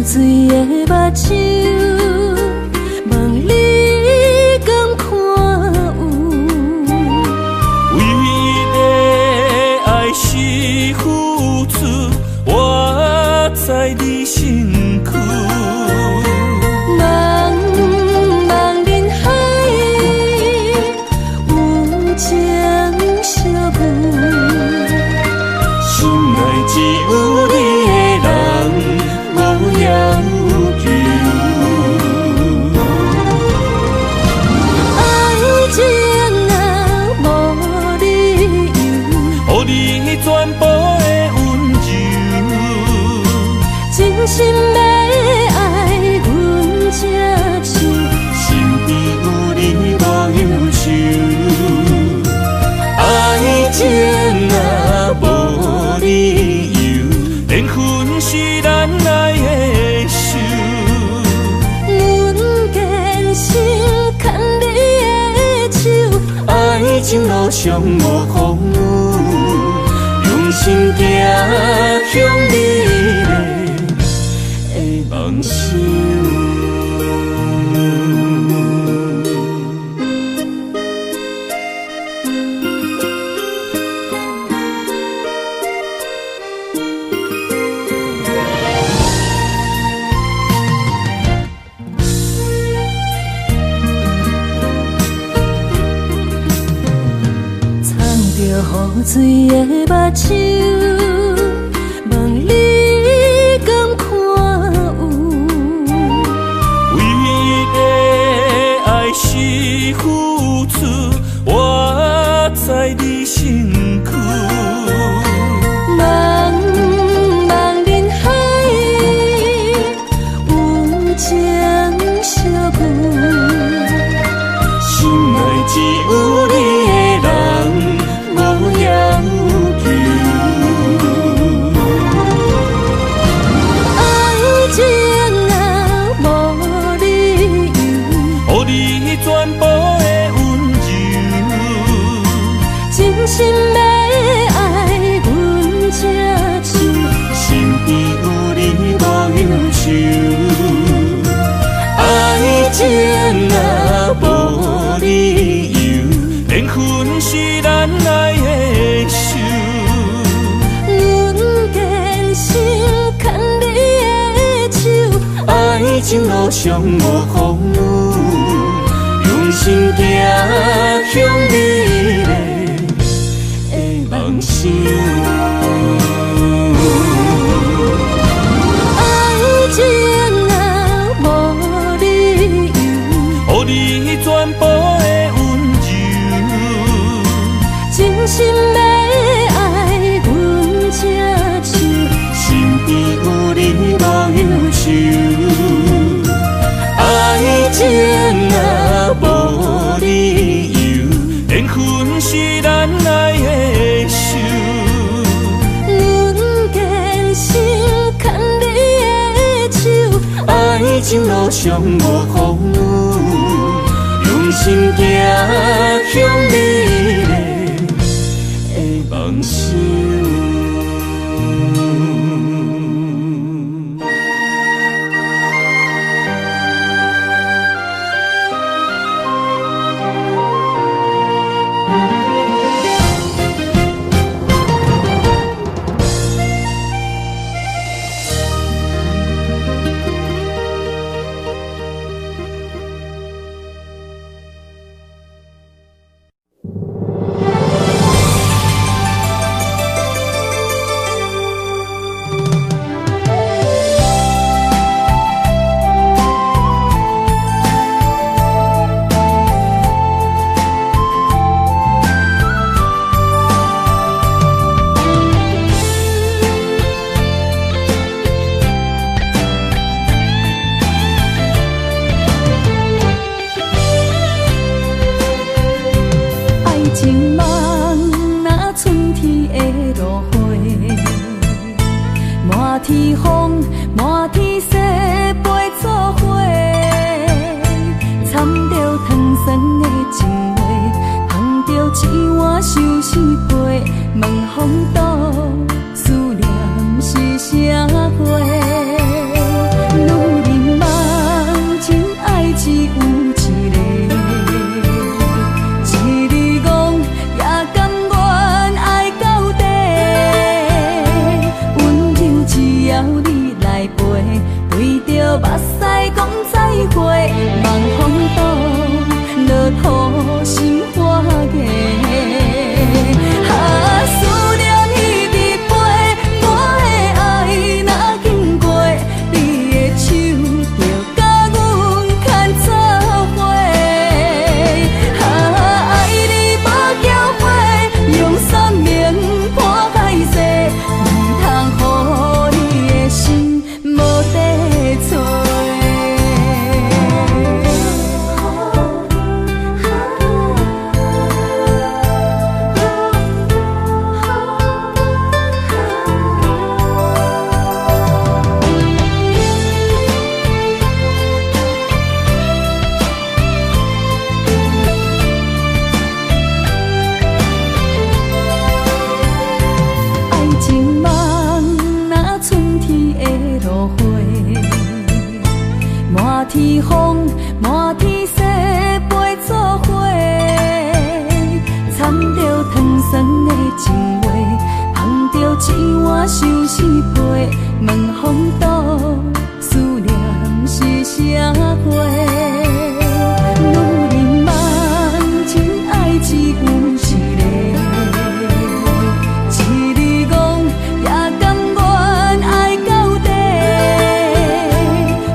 水的目睭，问你敢看有？唯一的爱是付出，活在你身躯。茫茫人海，有情相遇，心内只有你的人，无要求。爱情啊，无理由，予你全部的温柔，真心欲爱，阮才想。身边有你无忧愁。爱情啊，无理由，缘分是咱爱的仇。阮坚心牵你的手，爱情路上无风雨，用心心行向美丽的梦想。藏著雨水的目睭，问你敢看有？唯一的爱是付出，活在你身躯。茫茫人海，有情相聚。心内只有你的人，无要求。爱情啊，无理由，予你全部的温柔。真心欲爱，阮这手。身边有你无忧愁。爱情啊，无理由，缘分是咱爱的仇。阮坚心牵你的手，爱情路上无风雨，用心行向美丽的梦想。爱情啊，无理由，予你全部的温柔。真心欲爱，阮这手。身边有你无忧愁。爱情啊，无理由，缘分是咱爱的仇。阮坚心牵你的手，爱情路上无风雨，用心行向美丽的梦想。爱情梦若春天的落花，满天风，满天雪飞作伙，掺著糖酸的情话，捧著一碗相思杯，问风度思念是啥货？女人梦真爱只有一个。一日戆也甘愿爱到底，温柔只要你来陪，对著目屎讲再会，望风度落土心花芽。啊，思念彼直飞，我的爱若经过你的手，就共阮牵做伙。啊，爱你无后悔，用生命破海誓，毋通予你的心无地揣。隨風滿天星飛做伙，摻著糖酸的情話，捧著一碗相思杯，問風度思念是啥貨？女人夢情愛只有一个，一日戇也甘願愛到底。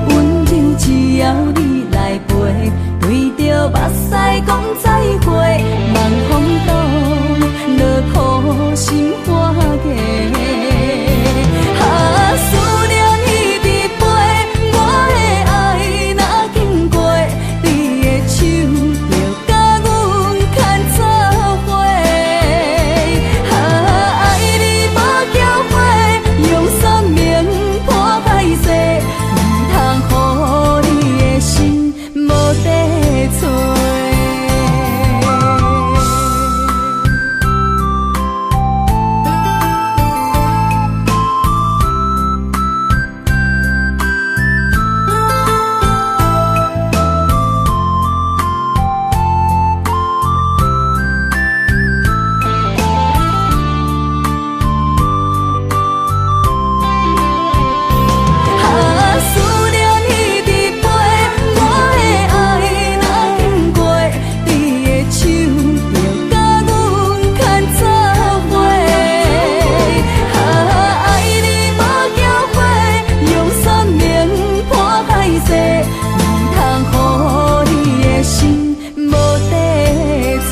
溫柔只要你來陪，對著目屎講再會，望風度落土心花芽。啊，思念一直飛，我的愛若經過，你的手就佮阮牽做伙。啊，愛你無後悔，用生命破海誓，毋通予你的心無地揣。啊，思念一直飛，我的愛若經過，你的手就佮阮牽做伙。啊，愛你無後悔，用生命破海誓，毋通予你的心無地揣。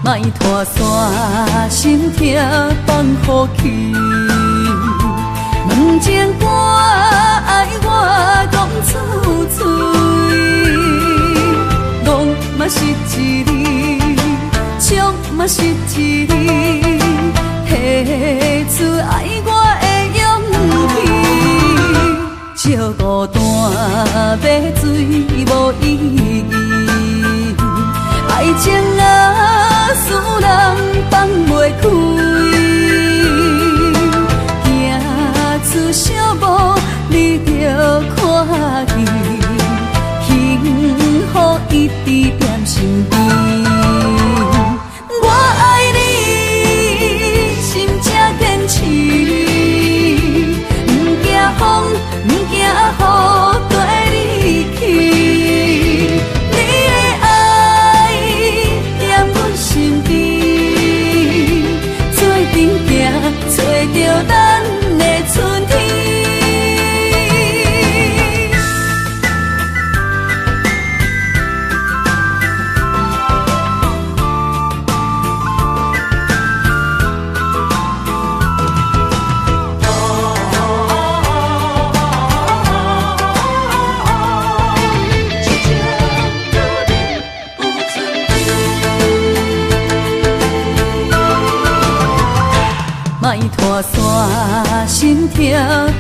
莫拖线，心痛放予去。問情歌愛我講出嘴，戇嘛是一字，笑嘛是一字，提出愛我的勇氣。借孤單買醉無意義，愛情啊，使人放袂開。行出小步，你就看見，幸福一直踮身邊。我愛你，心才堅持，毋驚風，毋驚雨，綴你去。你的愛踮阮身邊，做陣行，揣著咱的春天。莫拖线，心痛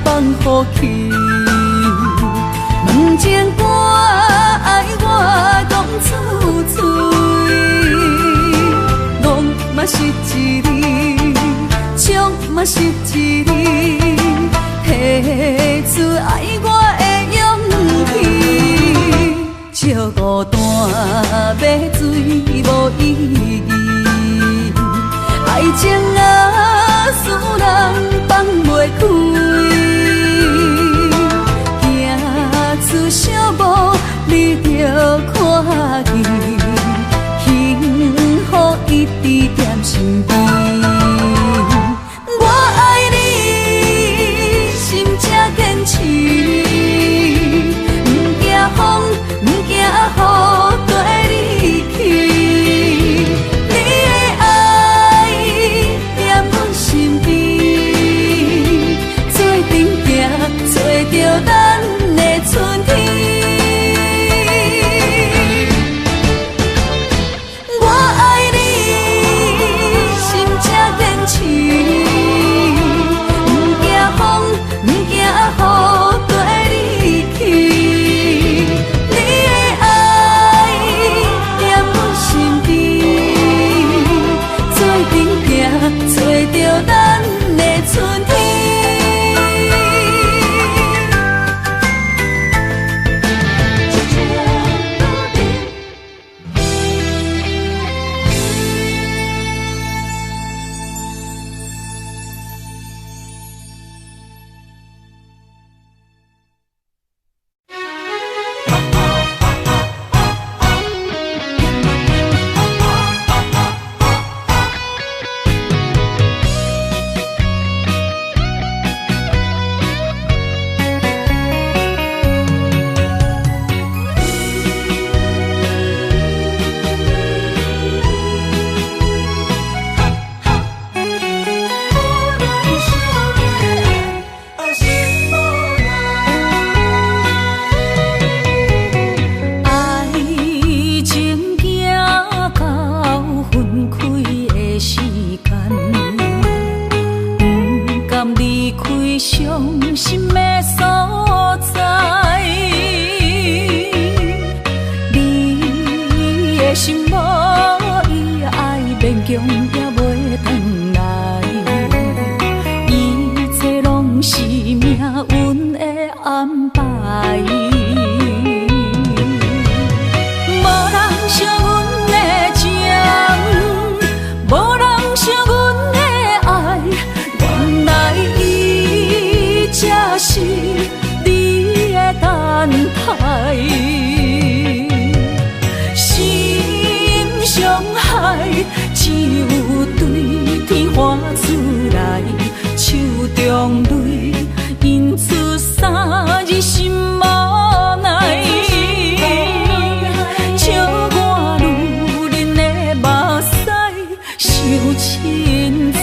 放予去。問情歌愛我講出嘴，戇嘛是一字，笑嘛是一字，提出愛我的勇氣。借孤單買醉無意義，愛情啊，人放袂開。行出小步，你就看見，幸福一直踮身邊。我愛你，心才堅持，毋驚風，毋驚雨，綴你去。你的愛踮阮身邊，做陣行，做著咱的春天。我愛你，心才堅持，毋驚風，毋驚雨，綴你去。你的愛踮阮身邊，做陣行，做著咱的春天。愛情行到分開的時間，毋甘離開傷心的所在。你的心無伊愛，勉強也袂轉來，一切攏是命運的安排。無人惜阮的情，無人惜阮的愛，原來伊才是你的等待。心傷害，只有對天喊出來，手中淚印出三字心無奈。笑我女人的目屎傷凊彩。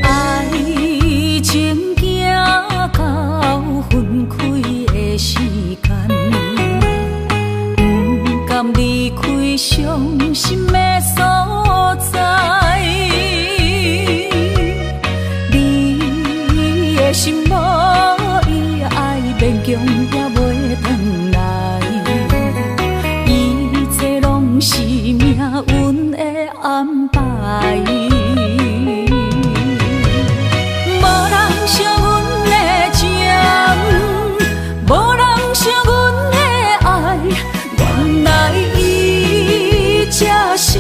愛情行到分開的時間，毋甘離開傷心的所在。你的心無伊愛，勉強也袂轉來，一切攏是命運的安排。無人惜阮的情，無人惜阮的愛，原來伊才是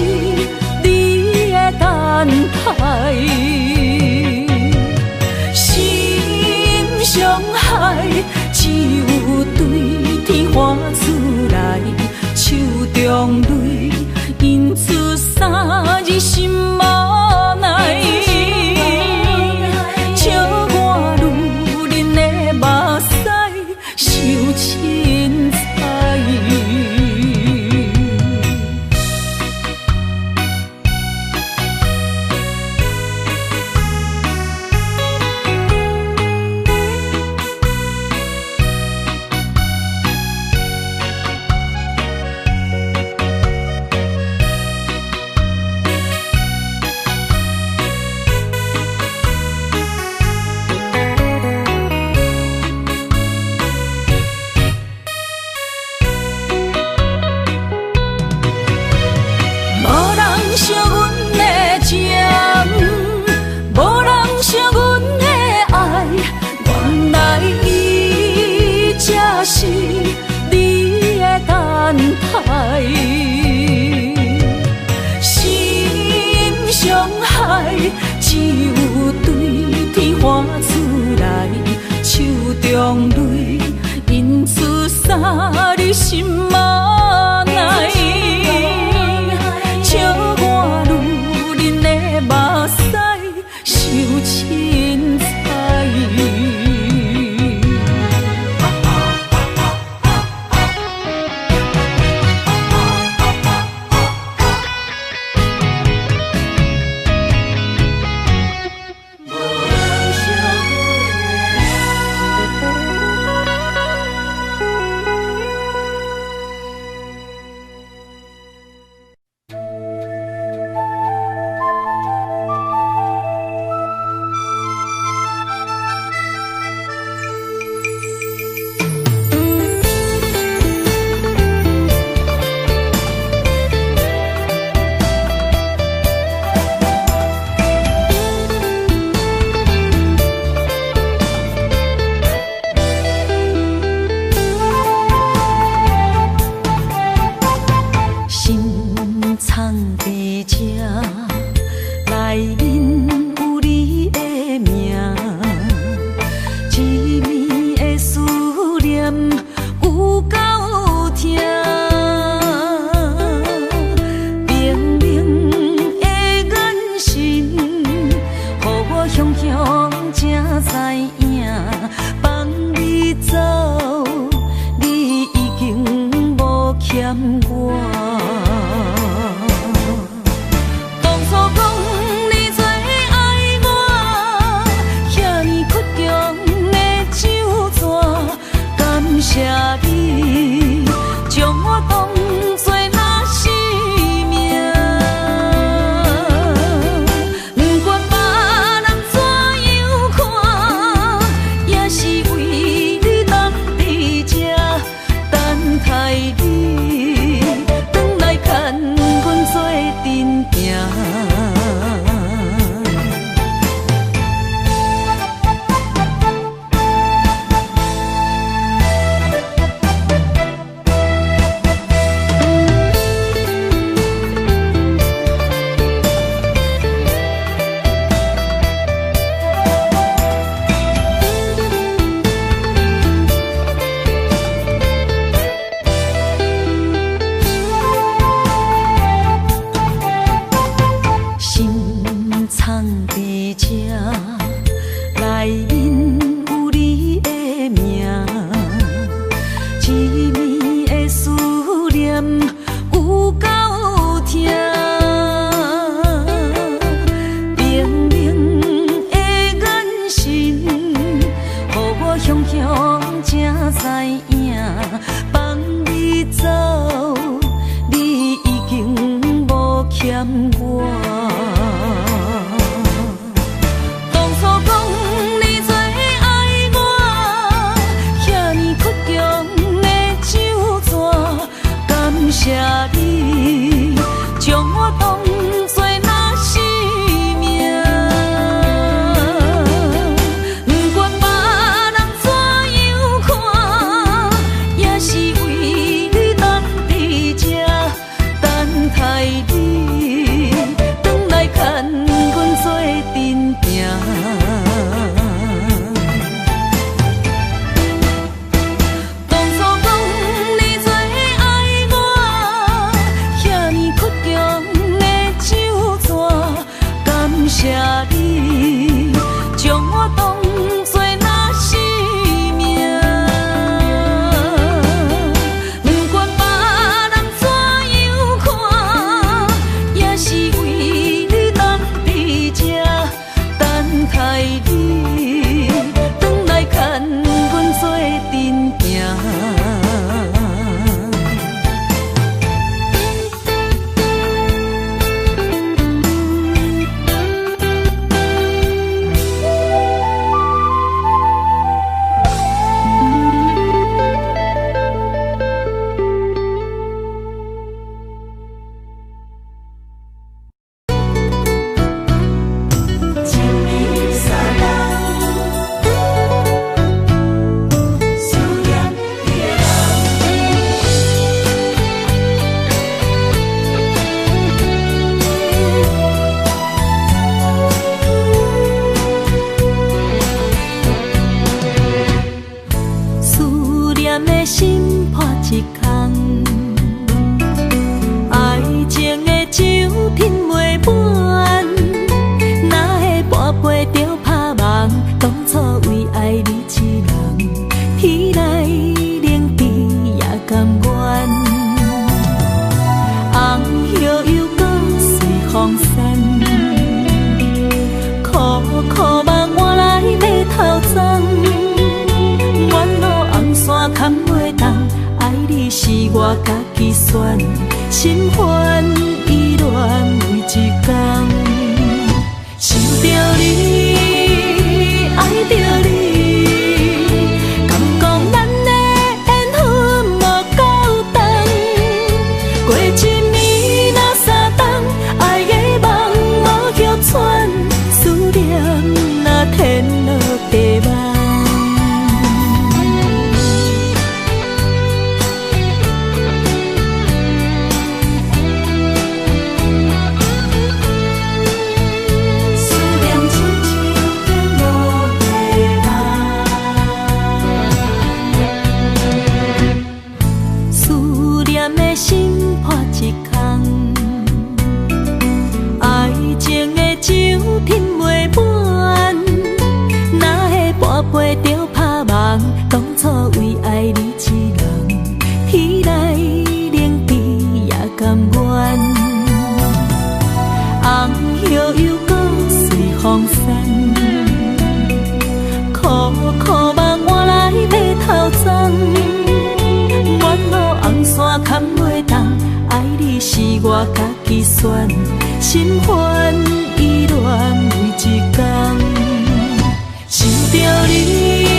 欠我。当初講你最愛我，遐爾倔強的酒紙，感謝你將我當作若是命。不管別人怎樣看，也是為你等佇這，等待你轉來牽阮做陣行。心藏佇這，內面有你的名，一暝的思念有夠疼，冰冷的眼神，予我雄雄才知影，放你走，你已經無欠我。當初講你最愛我，遐爾倔強的酒紙，感謝你將我當作若是命。不管別人怎樣看，也是為你等佇這，等待你轉來牽阮做陣行。當初講你最愛我，遐爾倔強的酒紙，感謝你將我當作若是命。不管別人怎樣看，也是為你等佇這，等待你轉來牽阮做陣行。一暝三冬，思念你的人。思念的心破一空，愛情的酒吞袂滿，哪會半杯就拍夢？當初為愛你一人，天來冷地也甘願。紅葉又閣隨風散，苦苦夢換來白頭鬃。沿路紅線牽袂動，愛你是我家己選，心煩意亂每一工。想著你，愛著你，敢講咱的緣分無夠長。過一暝若三冬，愛的夢無歇喘，思念若天落地夢。思念親像天落地夢。思念的心破一空，愛情的酒吞袂滿，哪會半杯就拍夢？當初為愛你一人，天來冷袂動，愛你是我家己選，心煩意亂每一工。想著你。